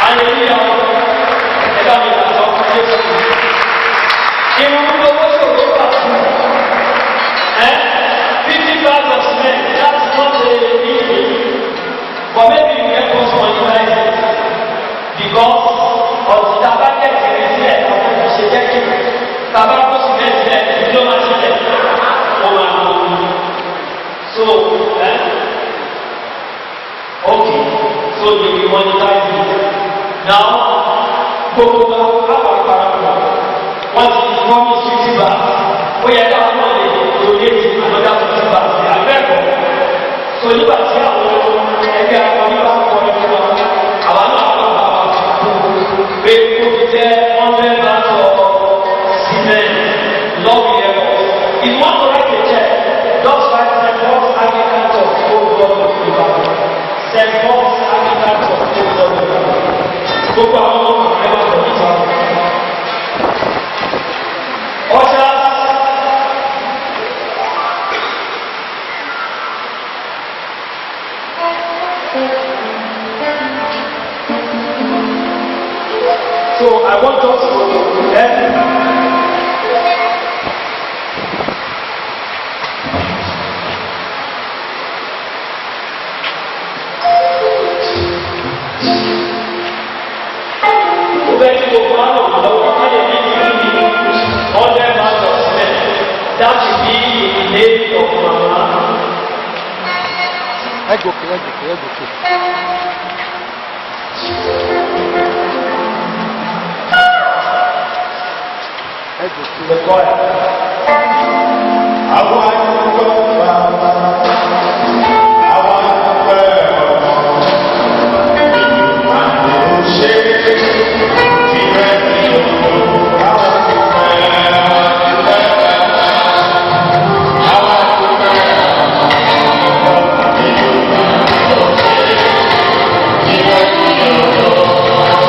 Hallelujah! Ẹ bá mi gbàgbọ́ fún Jésù. Irun gbogbo owó ṣòro gbà fún ẹ. 50 bags of cement, that's not a big thing, but maybe you can help us monetize it, because ọ̀sìn tá a bá jẹ́ ìrìn sílẹ̀, àwọn ọmọ ṣe jẹ́ kí tá a bá kó cement sílẹ̀, kí ló máa ṣẹlẹ̀? Ó máa lọ. So okay, so you will monetize it now. Gbogbo wa káwa parapọ̀, wọ́n ti promise 50 bags, ó yẹ káwọn náà lè donate another 50 bags abẹ́ẹ̀kọ́. So nígbà tí àwọn ẹgbẹ́ akọni bá kọrin fún wa, àwa náà wà bá wa fi kú pé kó fi jẹ́ 100 bags of cement. Love will help us. If you want to write a check, just write St. Paul's Anglican Church, Old Government, Ibadan. St. Paul's Anglican Church, Old Government, Ibadan. Gbogbo àwọn ọmọ ẹ máa bọ̀ níta. Ushers. So I want us to help. Ó fẹ́ kí gbogbo àwọn ọ̀dọ́ ká lè ní ìlú 100 bags of cement. That should be in the name of Mama. Ẹ gòkè, ẹ gòkè, ẹ gòkè. Ẹ gòkè. The choir. Àwọn àdúgbò bàbá, àwọn àdúgbò ọmọ, àmì ò ṣe tìrẹ ní òkú, àwọn àdúgbò bàbá, àwọn àdúgbò ọmọ, àmì ò ṣe tìrẹ ní òkú.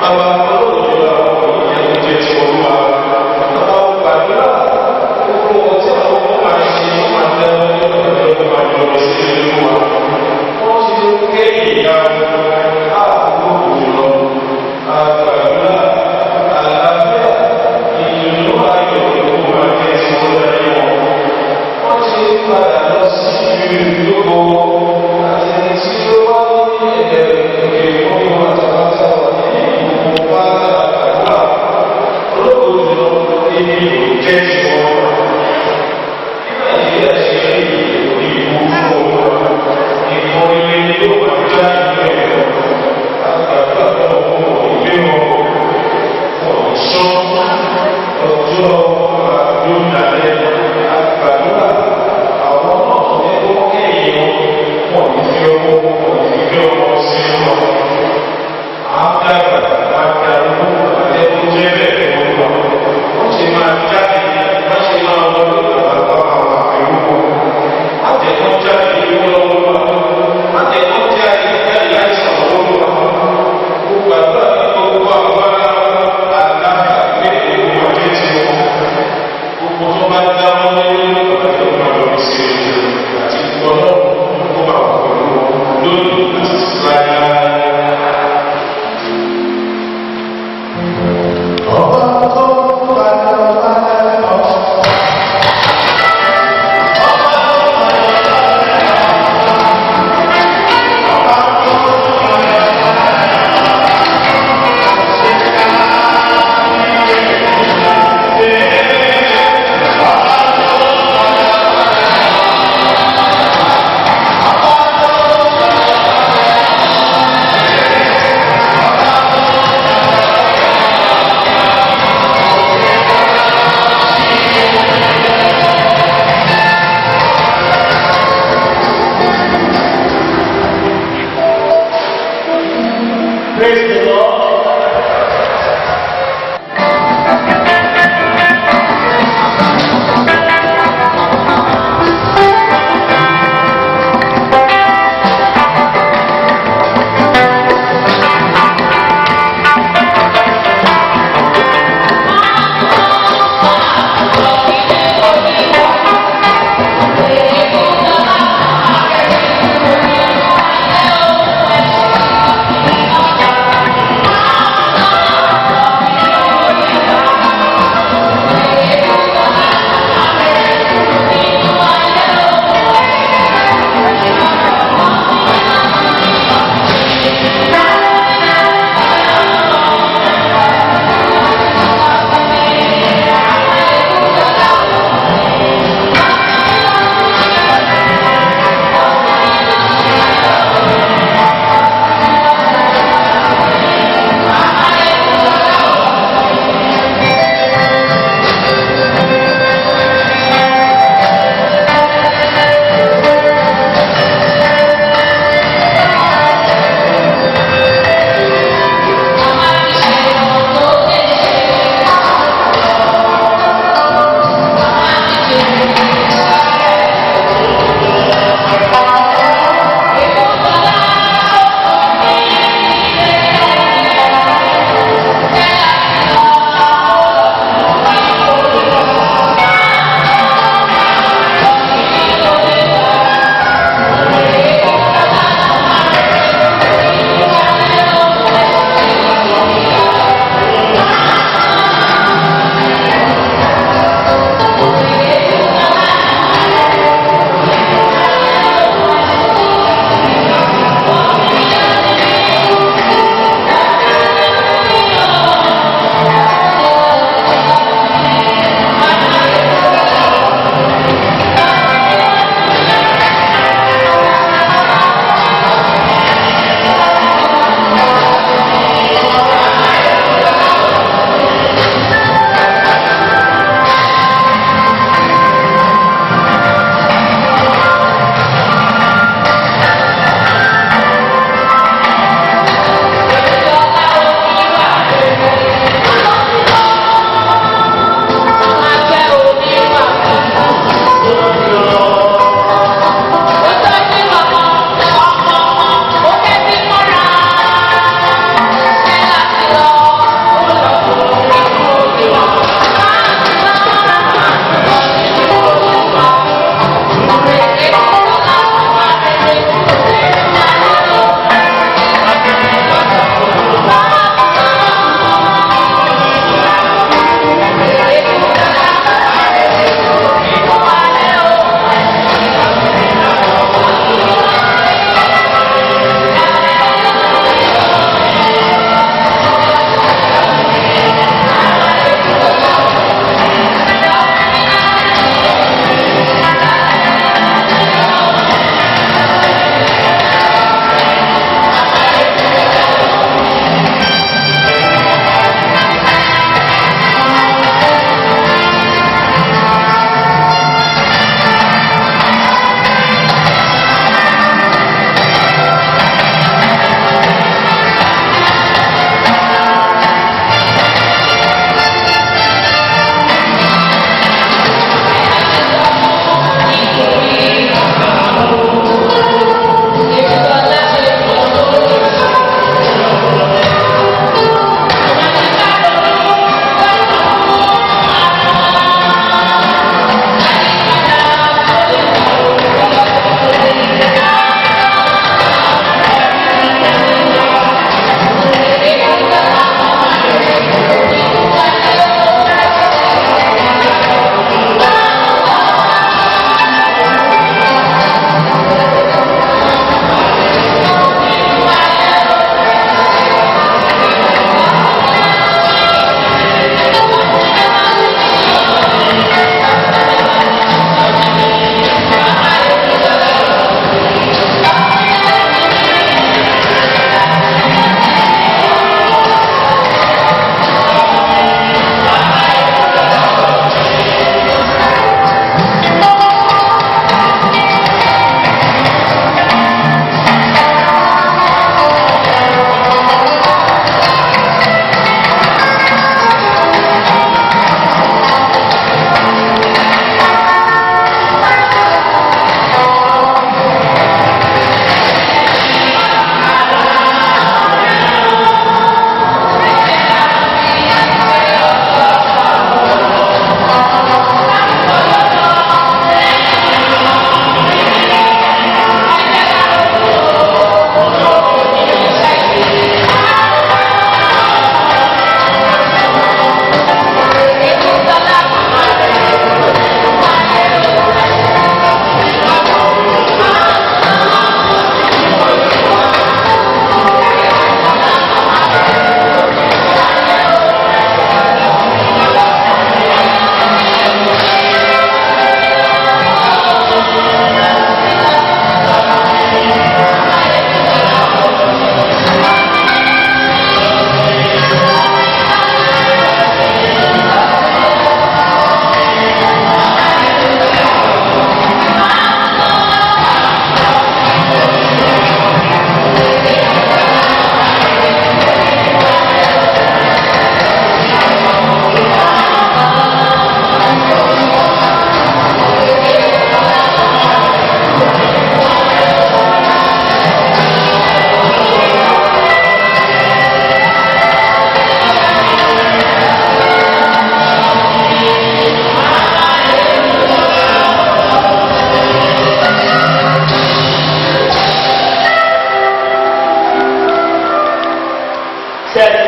Bàbá olóògbé àwọn ìyẹn jẹ́ ti Olúwa. Bàbá ó gbàdúrà gbogbo ohun tí àwọn ọmọ máa ṣe wọ́n máa dá ọ̀rẹ́ máa yọ sí Olúwa. Wọ́n ti ké ìyá àbúrò jùlọ. Àgbàdúrà àlàáfíà ìdùnnú ayọ̀ ló máa jẹ́ ti Olúwa ní wọn. Wọ́n ti padà lọ sí ìlú ìlú àti ẹni tí ó wá ní ẹ̀rẹ̀ ìwọ̀n àti àti àwọn ìlú wa.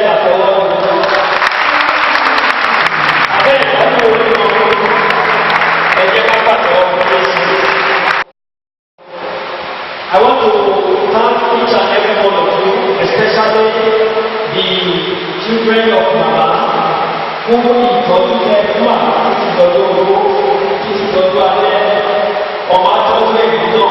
pàtẹ́wọ́ ni. Abẹ́ ìtọ́jú orí wọn, ẹ jẹ́ ká pàtẹ́wọ́ fún Jésù. I want to thank each and every one of you, especially the children of Mama, fún ìtọ́jú ẹ fún màmá títí dọjọ́ ogbó, títí dọjọ́ alẹ́, ọmọ atọ́jú ẹ̀yìn náà.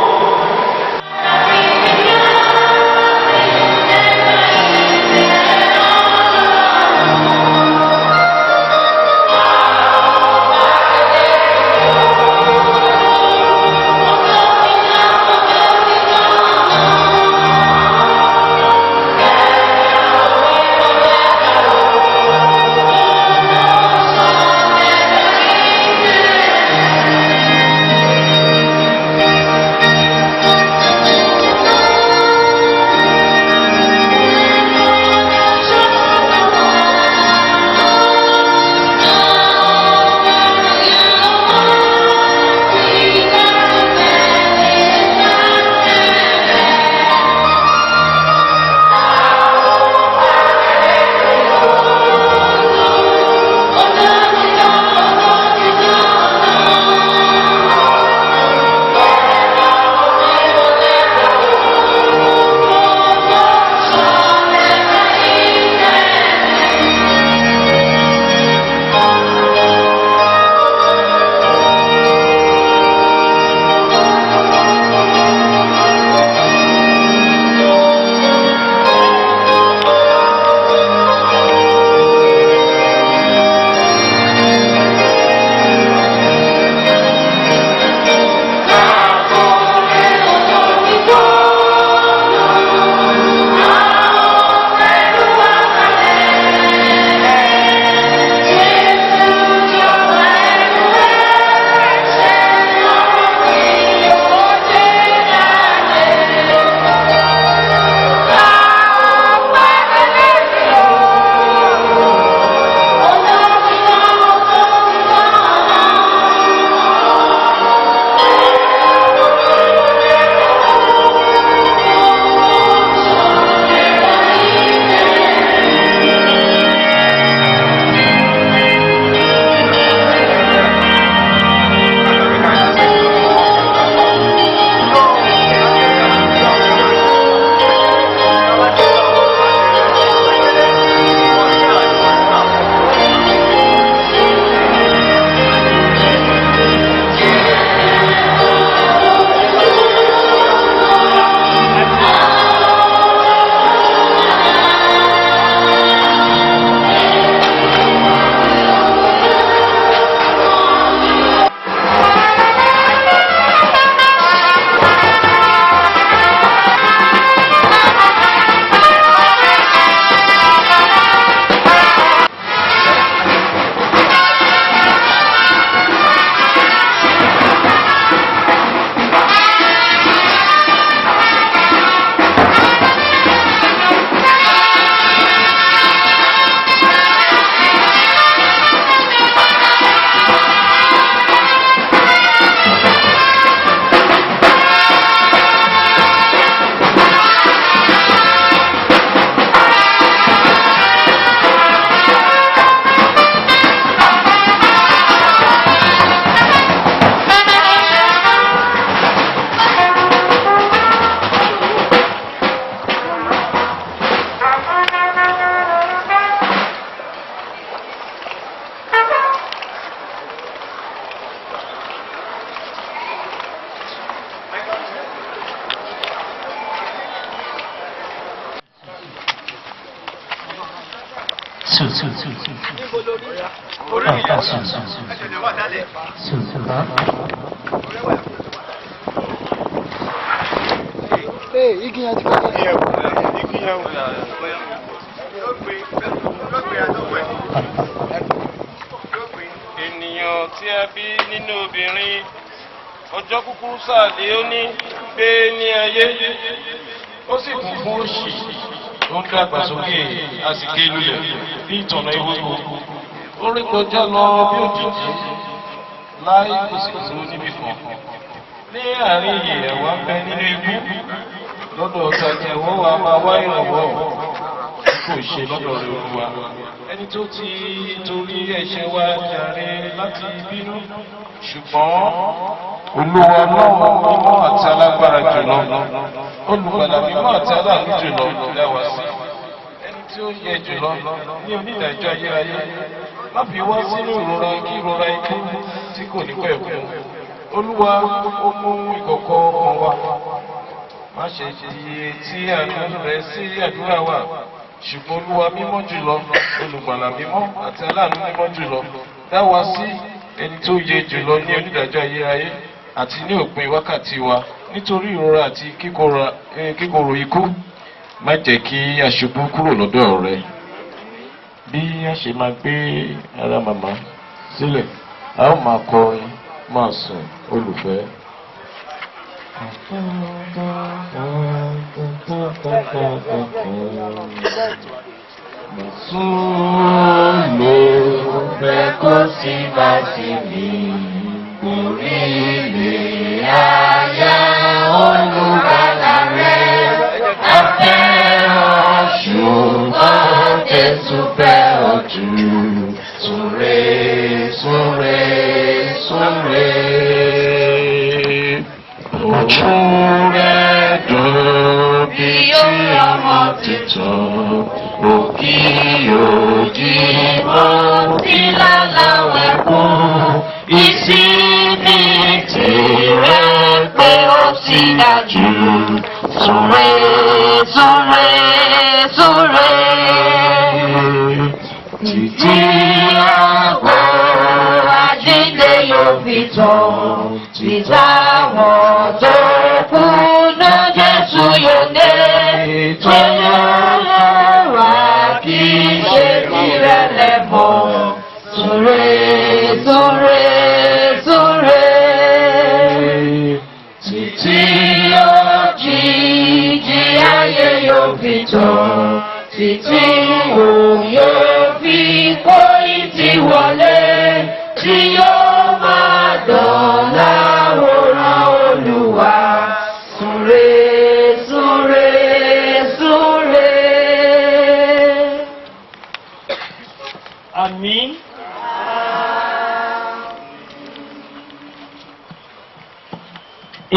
Ènìyàn tí a bí nínú obìnrin, ọjọ́ kúkúrú sáà lé ó ní gbé ní ayé, ó sì kún fún òṣì, ó ń dàgbàsókè, a sì ké lulẹ̀ bí ìtọ̀nà ewéko. Ó rí kọjá lọ bí òjìji, láì kò sì dúró níbì kan. Ní àárín ìyè ẹ̀wà ń bẹ nínú ikú, lọ́dọ̀ ọ̀tá ni ẹ̀wọ́ wa máa wá ìrànwọ́. kò ṣe lọ́dọ̀ rẹ̀ Olúwa. Ẹni tó ti torí ẹ̀ṣẹ̀ wa jàre láti bínú. Ṣùgbọ́n Olúwa Ọlọ́run mímọ́ àti alágbára jùlọ, olùgbàlà mímọ́ àti aláàánú jùlọ dá wa sí. Ẹni tí ó yẹ jùlọ ní onídàájọ́ ayérayé, má fi wá sínú ìrora kí ìrora ikú tí kò ní pẹ̀kun. Olúwa, ó mú ìkọ̀kọ̀ ọkàn wa. Má ṣe di etí àánú rẹ sí àdúrà wa. Ṣùgbọ́n Olúwa mímọ́ jùlọ, olùgbàlà mímọ́ àti aláàánú mímọ́ jùlọ, dá wa sí ẹni tó yẹ jùlọ ní onídàájọ́ ayérayé àti ní òpin wákàtí wa nítorí ìrora àti kíkorò ikú. Má jẹ́ kí a ṣubú kúrò lọ́dọ̀ rẹ. Bí a ṣe máa gbé ara màmá sílẹ̀, a ó máa kọrin, máa sùn, olùfẹ́. Sùn ló fẹ́ kó sì máa sí mi. Orílẹ̀ àyà olùgbàlà rẹ̀ a fẹ́ ọ ṣùgbọ́n Jésù fẹ́ ọ jù. Súre, súre, súre. Ojú rẹ̀ dùn bí tí ọmọ tuntun, òkì òjì mọ́ Tí láláwẹ̀ kún, ìsinmi tirẹ̀ pé ó sì dájú. Súre, súre, súre. Títí àgọ́ àjíǹde yóò fi tàn, títà wọn tó kú náà Jésù yóò dé. Tó yóò wá kí ṣe ìrẹ̀lẹ̀ mọ́. Súre, súre, súre. Títí òjijì ayé yóò fi tàn, títí òun yóò fi kó ìtì wọlé, tí yóò máa dán láwòrán Olúwa. Súre, súre, súre. Àmín.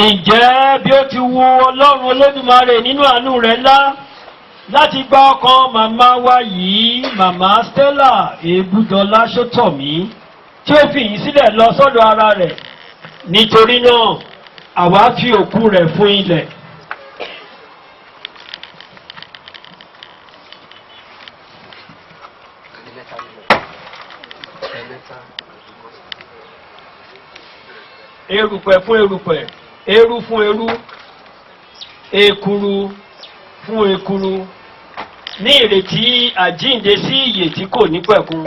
Ǹjẹ́ bí ó ti wu Ọlọ́run Olódùmarè nínú àánú rẹ̀ ńlá láti gba ọkàn màmá wa yìí, màmá Stella Èbúdọlá Ṣótọ̀mí, tí ó fi yìí sílẹ̀ lọ sọ́dọ̀ ara rẹ̀. Nítorí náà, àwa fi òkú rẹ̀ fún ilẹ̀. Erùpẹ̀ fún erùpẹ̀, eérú fún eérú, ekuru fún ekuru, ní ìrètí àjíǹde sí ìyè tí kò ní pẹ̀kun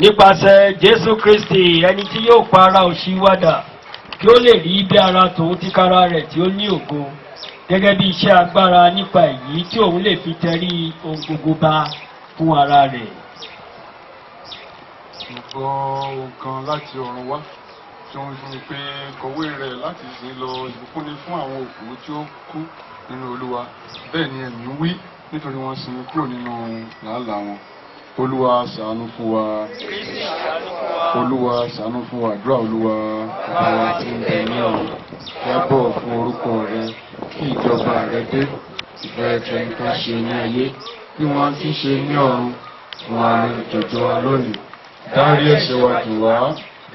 nípasẹ̀ Jésù Kristi, ẹni tí yóò pa ara òṣì wa dà kí ó lè rí bí ara tòun tìkára rẹ̀ tí ó ní ògo, gẹ́gẹ́ bí iṣẹ́ agbára nípa èyí tí òun lè fi tẹrí ohun gbogbo ba fún ara rẹ̀. Mo gbọ́ ohùn kan láti ọ̀run wá tí ó ń fún mi pé, "Kọ̀wé rẹ̀ láti ìsìn lọ: ìbùkún ni fún àwọn òkú tí ó kú nínú Olúwa." Bẹ́ẹ̀ ni Ẹ̀mí wí, nítorí wọ́n sinmi kúrò nínú làálàá wọn. Olúwa, ṣàánú fún wa. Olúwa, ṣàánú fún wa. Àdúrà. Olúwa, Bàbá wa tí ń bẹ ní ọ̀run, kí a bọ̀wọ̀ fún orúkọ rẹ, kí ìjọba rẹ dé, ìfẹ́ tẹ nǹkan ṣe ní ayé bí wọ́n ti ṣe ní ọ̀run. Fún wa ní ìjọjọ́ wa lónìí. Dárí ẹ̀ṣẹ̀ wa jì wá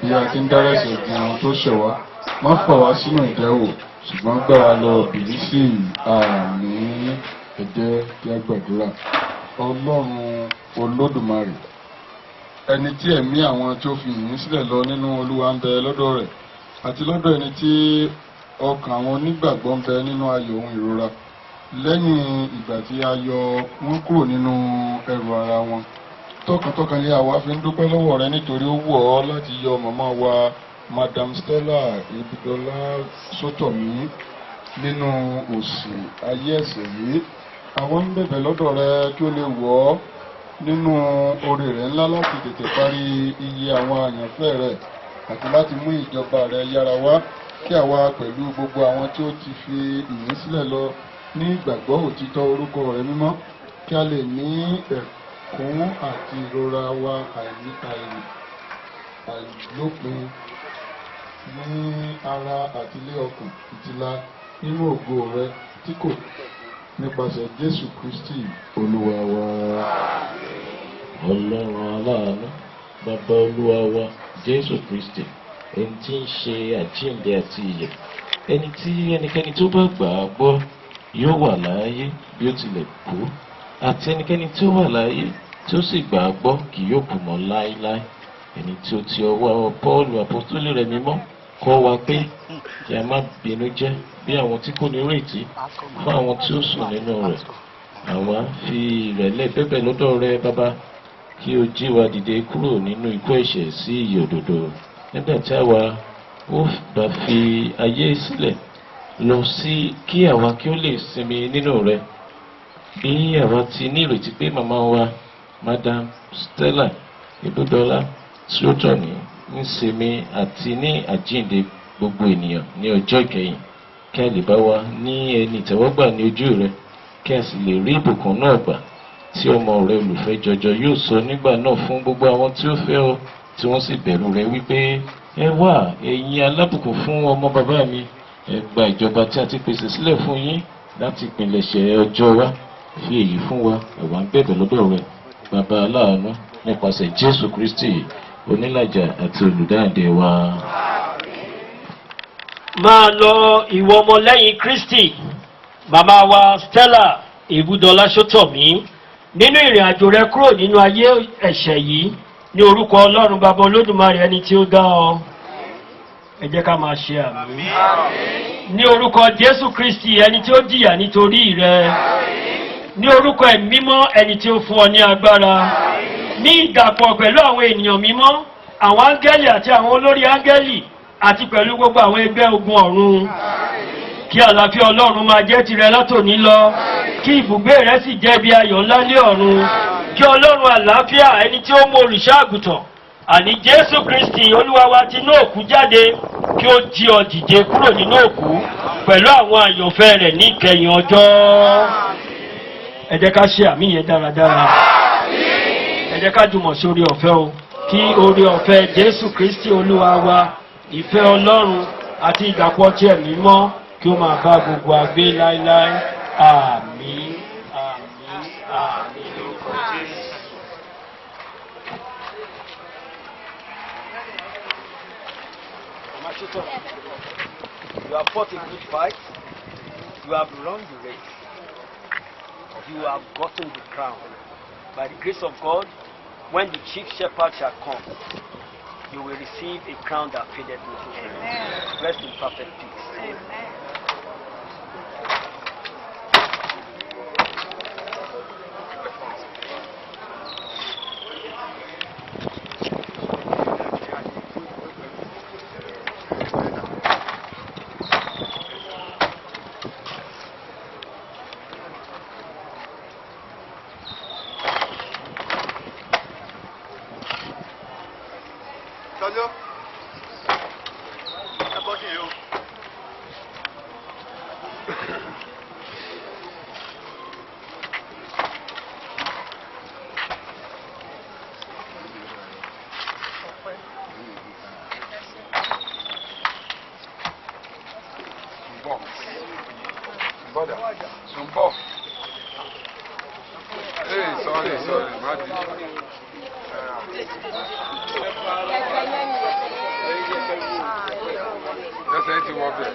bí a ti ń dárí ẹ̀ṣẹ̀ jì àwọn tó ṣẹ̀ wá. Má fà wá sínú ìdánwò, ṣùgbọ́n gbà wá lọ́wọ́ Bìlísì. Àmín. Ẹ jẹ́ kí a gbàdúrà. Ọlọ́run Olódùmarè, ẹni tí ẹ̀mí àwọn tí ó fi yìnyín sílẹ̀ lọ nínú Olúwa ń bẹ lọ́dọ̀ rẹ̀, àti lọ́dọ̀ ẹni tí ọkàn àwọn onígbàgbọ́ ń bẹ nínú ayọ̀ ohun ìrora lẹ́yìn ìgbà tí a yọ wọ́n kúrò nínú ẹrù ara wọn, tọkàntọkàn lé àwa fi ń dúpẹ́ lọ́wọ́ rẹ nítorí ó wù ọ́ láti yọ màmá wa, Madam Stella Ibùdọ́lá Sótọ̀mí, nínú òṣì ayé ẹ̀ṣẹ̀ yìí. Àwọn ń bẹ̀bẹ̀ lọ́dọ̀ rẹ kí ó lè wọ̀ ọ́ nínú oore rẹ̀ ńlá láti tètè parí iye àwọn àyànfẹ́ rẹ̀ àti láti mú ìjọba rẹ̀ yára wá, kí àwa pẹ̀lú gbogbo àwọn tí ó ti fi ìyìn sílẹ̀ lọ ní ìgbàgbọ́ òtítọ́ orúkọ rẹ̀ mímọ́ Kí a lè ní ẹ̀kún àti ìrora wa àìlópin ní ara àti ilé ọkàn ìtìlá nínú ògo rẹ tí kò nípasẹ̀ Jésù Kristi Olúwa wa. Ọlọ́run aláàánú, Bàbá Olúwa wa Jésù Kristi, ẹni tí ń ṣe àjíǹde àti ìyè, ẹni tí ẹnikẹ́ni tó bá gbà á gbọ́ yóò wà láàyè bí ó tilẹ̀ kú, àti ẹnikẹ́ni tí ó wà láàyè tí ó sì gbà á gbọ́ kì yóò kú mọ́ láéláé, ẹni tí ó ti ọwọ́ Pọ́ọ̀lù àpọ́stólì rẹ̀ mímọ́ kọ́ wa pé kí a má bínú jẹ́ bí àwọn tí kò ní ìrètí fún àwọn tí ó sùn nínú rẹ̀, àwa fi ìrẹ̀lẹ̀ bẹ̀bẹ̀ lọ́dọ̀ rẹ, Bàbá, kí o jí wa dìde kúrò nínú ikú ẹ̀ṣẹ̀ sí ìyè òdodo, nígbà tí àwa ó bá fi ayé sílẹ̀ lọ sí kí àwa kí ó lè sinmi nínú rẹ. Bí àwa ti ní ìrètí pé màmá wa, Madam Stella Ibúdọlá Sótọ̀mí, ń sinmi àti ní àjíǹde gbogbo ènìyàn ní ọjọ́ ìkẹyìn, kí a lè bá wa ní ẹni ìtẹ́wọ́gbà ní ojú rẹ, kí a sì lè rí ìbùkún náà gbà tí ọmọ rẹ olùfẹ́ jọjọ yóò sọ nígbà náà fún gbogbo àwọn tí ó fẹ́ ọ tí wọ́n sì bẹ̀rù rẹ wípé, "Ẹ wá, ẹ̀yin alábùkún fún ọmọ bàbá mi, ẹ gba ìjọba tí a ti pèsè sílẹ̀ fún yín láti ìpilẹ̀ṣẹ̀ ọjọ́ wa." Fi èyí fún wa, àwa ń bẹ̀bẹ̀ lọ́dọ̀ rẹ, Bàbá aláàánú, nípasẹ̀ Jésù Kristi, onílàjà àti olùdáǹdè wa. Máa lọ, ìwọ ọmọlẹ́yìn Kristi, màmá wa Stella Ìbúdọlá Sótọ̀mí, nínú ìrìn àjò rẹ kúrò nínú ayé ẹ̀ṣẹ̀ yìí, ní orúkọ Ọlọ́run Bàbá Olódùmarè, ẹni tí ó dá ọ, ẹ jẹ́ ká máa ṣe àmín, ní orúkọ Jésù Kristi, ẹni tí ó jìyà nítorí rẹ, ní orúkọ Ẹ̀mí Mímọ́, ẹni tí ó fún ọ ní agbára, ní ìdàpọ̀ pẹ̀lú àwọn ènìyàn mímọ́, àwọn áńgẹ́lì àti àwọn olórí áńgẹ́lì, àti pẹ̀lú gbogbo àwọn ẹgbẹ́ ogun ọ̀run, kí àlàáfíà Ọlọ́run máa jẹ́ tirẹ̀ látòní lọ, kí ibùgbé rẹ sì jẹ́ ibi ayọ̀ ńlá ní ọ̀run. Kí Ọlọ́run àlàáfíà, ẹni tí ó mú olùṣọ́ àgùntàn, àní Jésù Kristi Olúwa wa, tinú òkú jáde, kí ó jí ọ dìde kúrò nínú òkú pẹ̀lú àwọn àyànfẹ́ rẹ̀ ní ìkẹyìn ọjọ́. Ẹ jẹ́ ká ṣe àmín yẹn dáradára. Ẹ jẹ́ ká jùmọ̀ sí oore ọ̀fẹ́ o. Kí oore ọ̀fẹ́ Jésù Kristi Olúwa wa, ìfẹ́ Ọlọ́run àti ìdàpọ̀ tí Ẹ̀mí Mọ́ kí ó máa bá gbogbo wa gbé láéláé. Àmín, àmín, àmín lórúkọ Jésù. Mama Tutor, you have fought a good fight. You have run the race. You have gotten the crown. By the grace of God, when the chief shepherd shall come, you will receive a crown that fadeth not. Rest in perfect peace. Tọ́jọ́. Ẹ bọ́ sí yìí o. Bọ̀. Bọ́dà. Sùnbọ̀. Hey, sorry, sorry, má bínú. Ẹsẹ̀ ti wọ bẹ̀.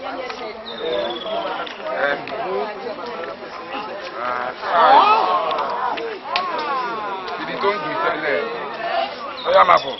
Ẹ. Ah, ibi tó ń dùn tẹ́lẹ̀. Ó yá, máa bọ̀.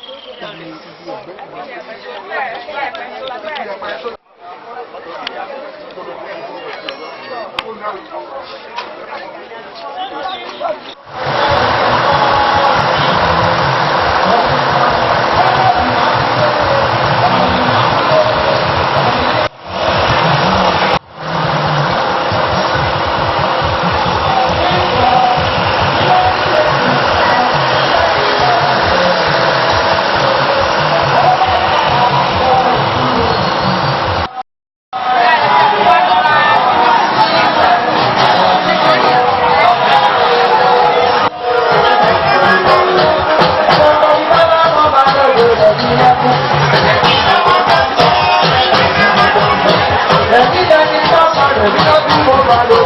Thank Thank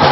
you.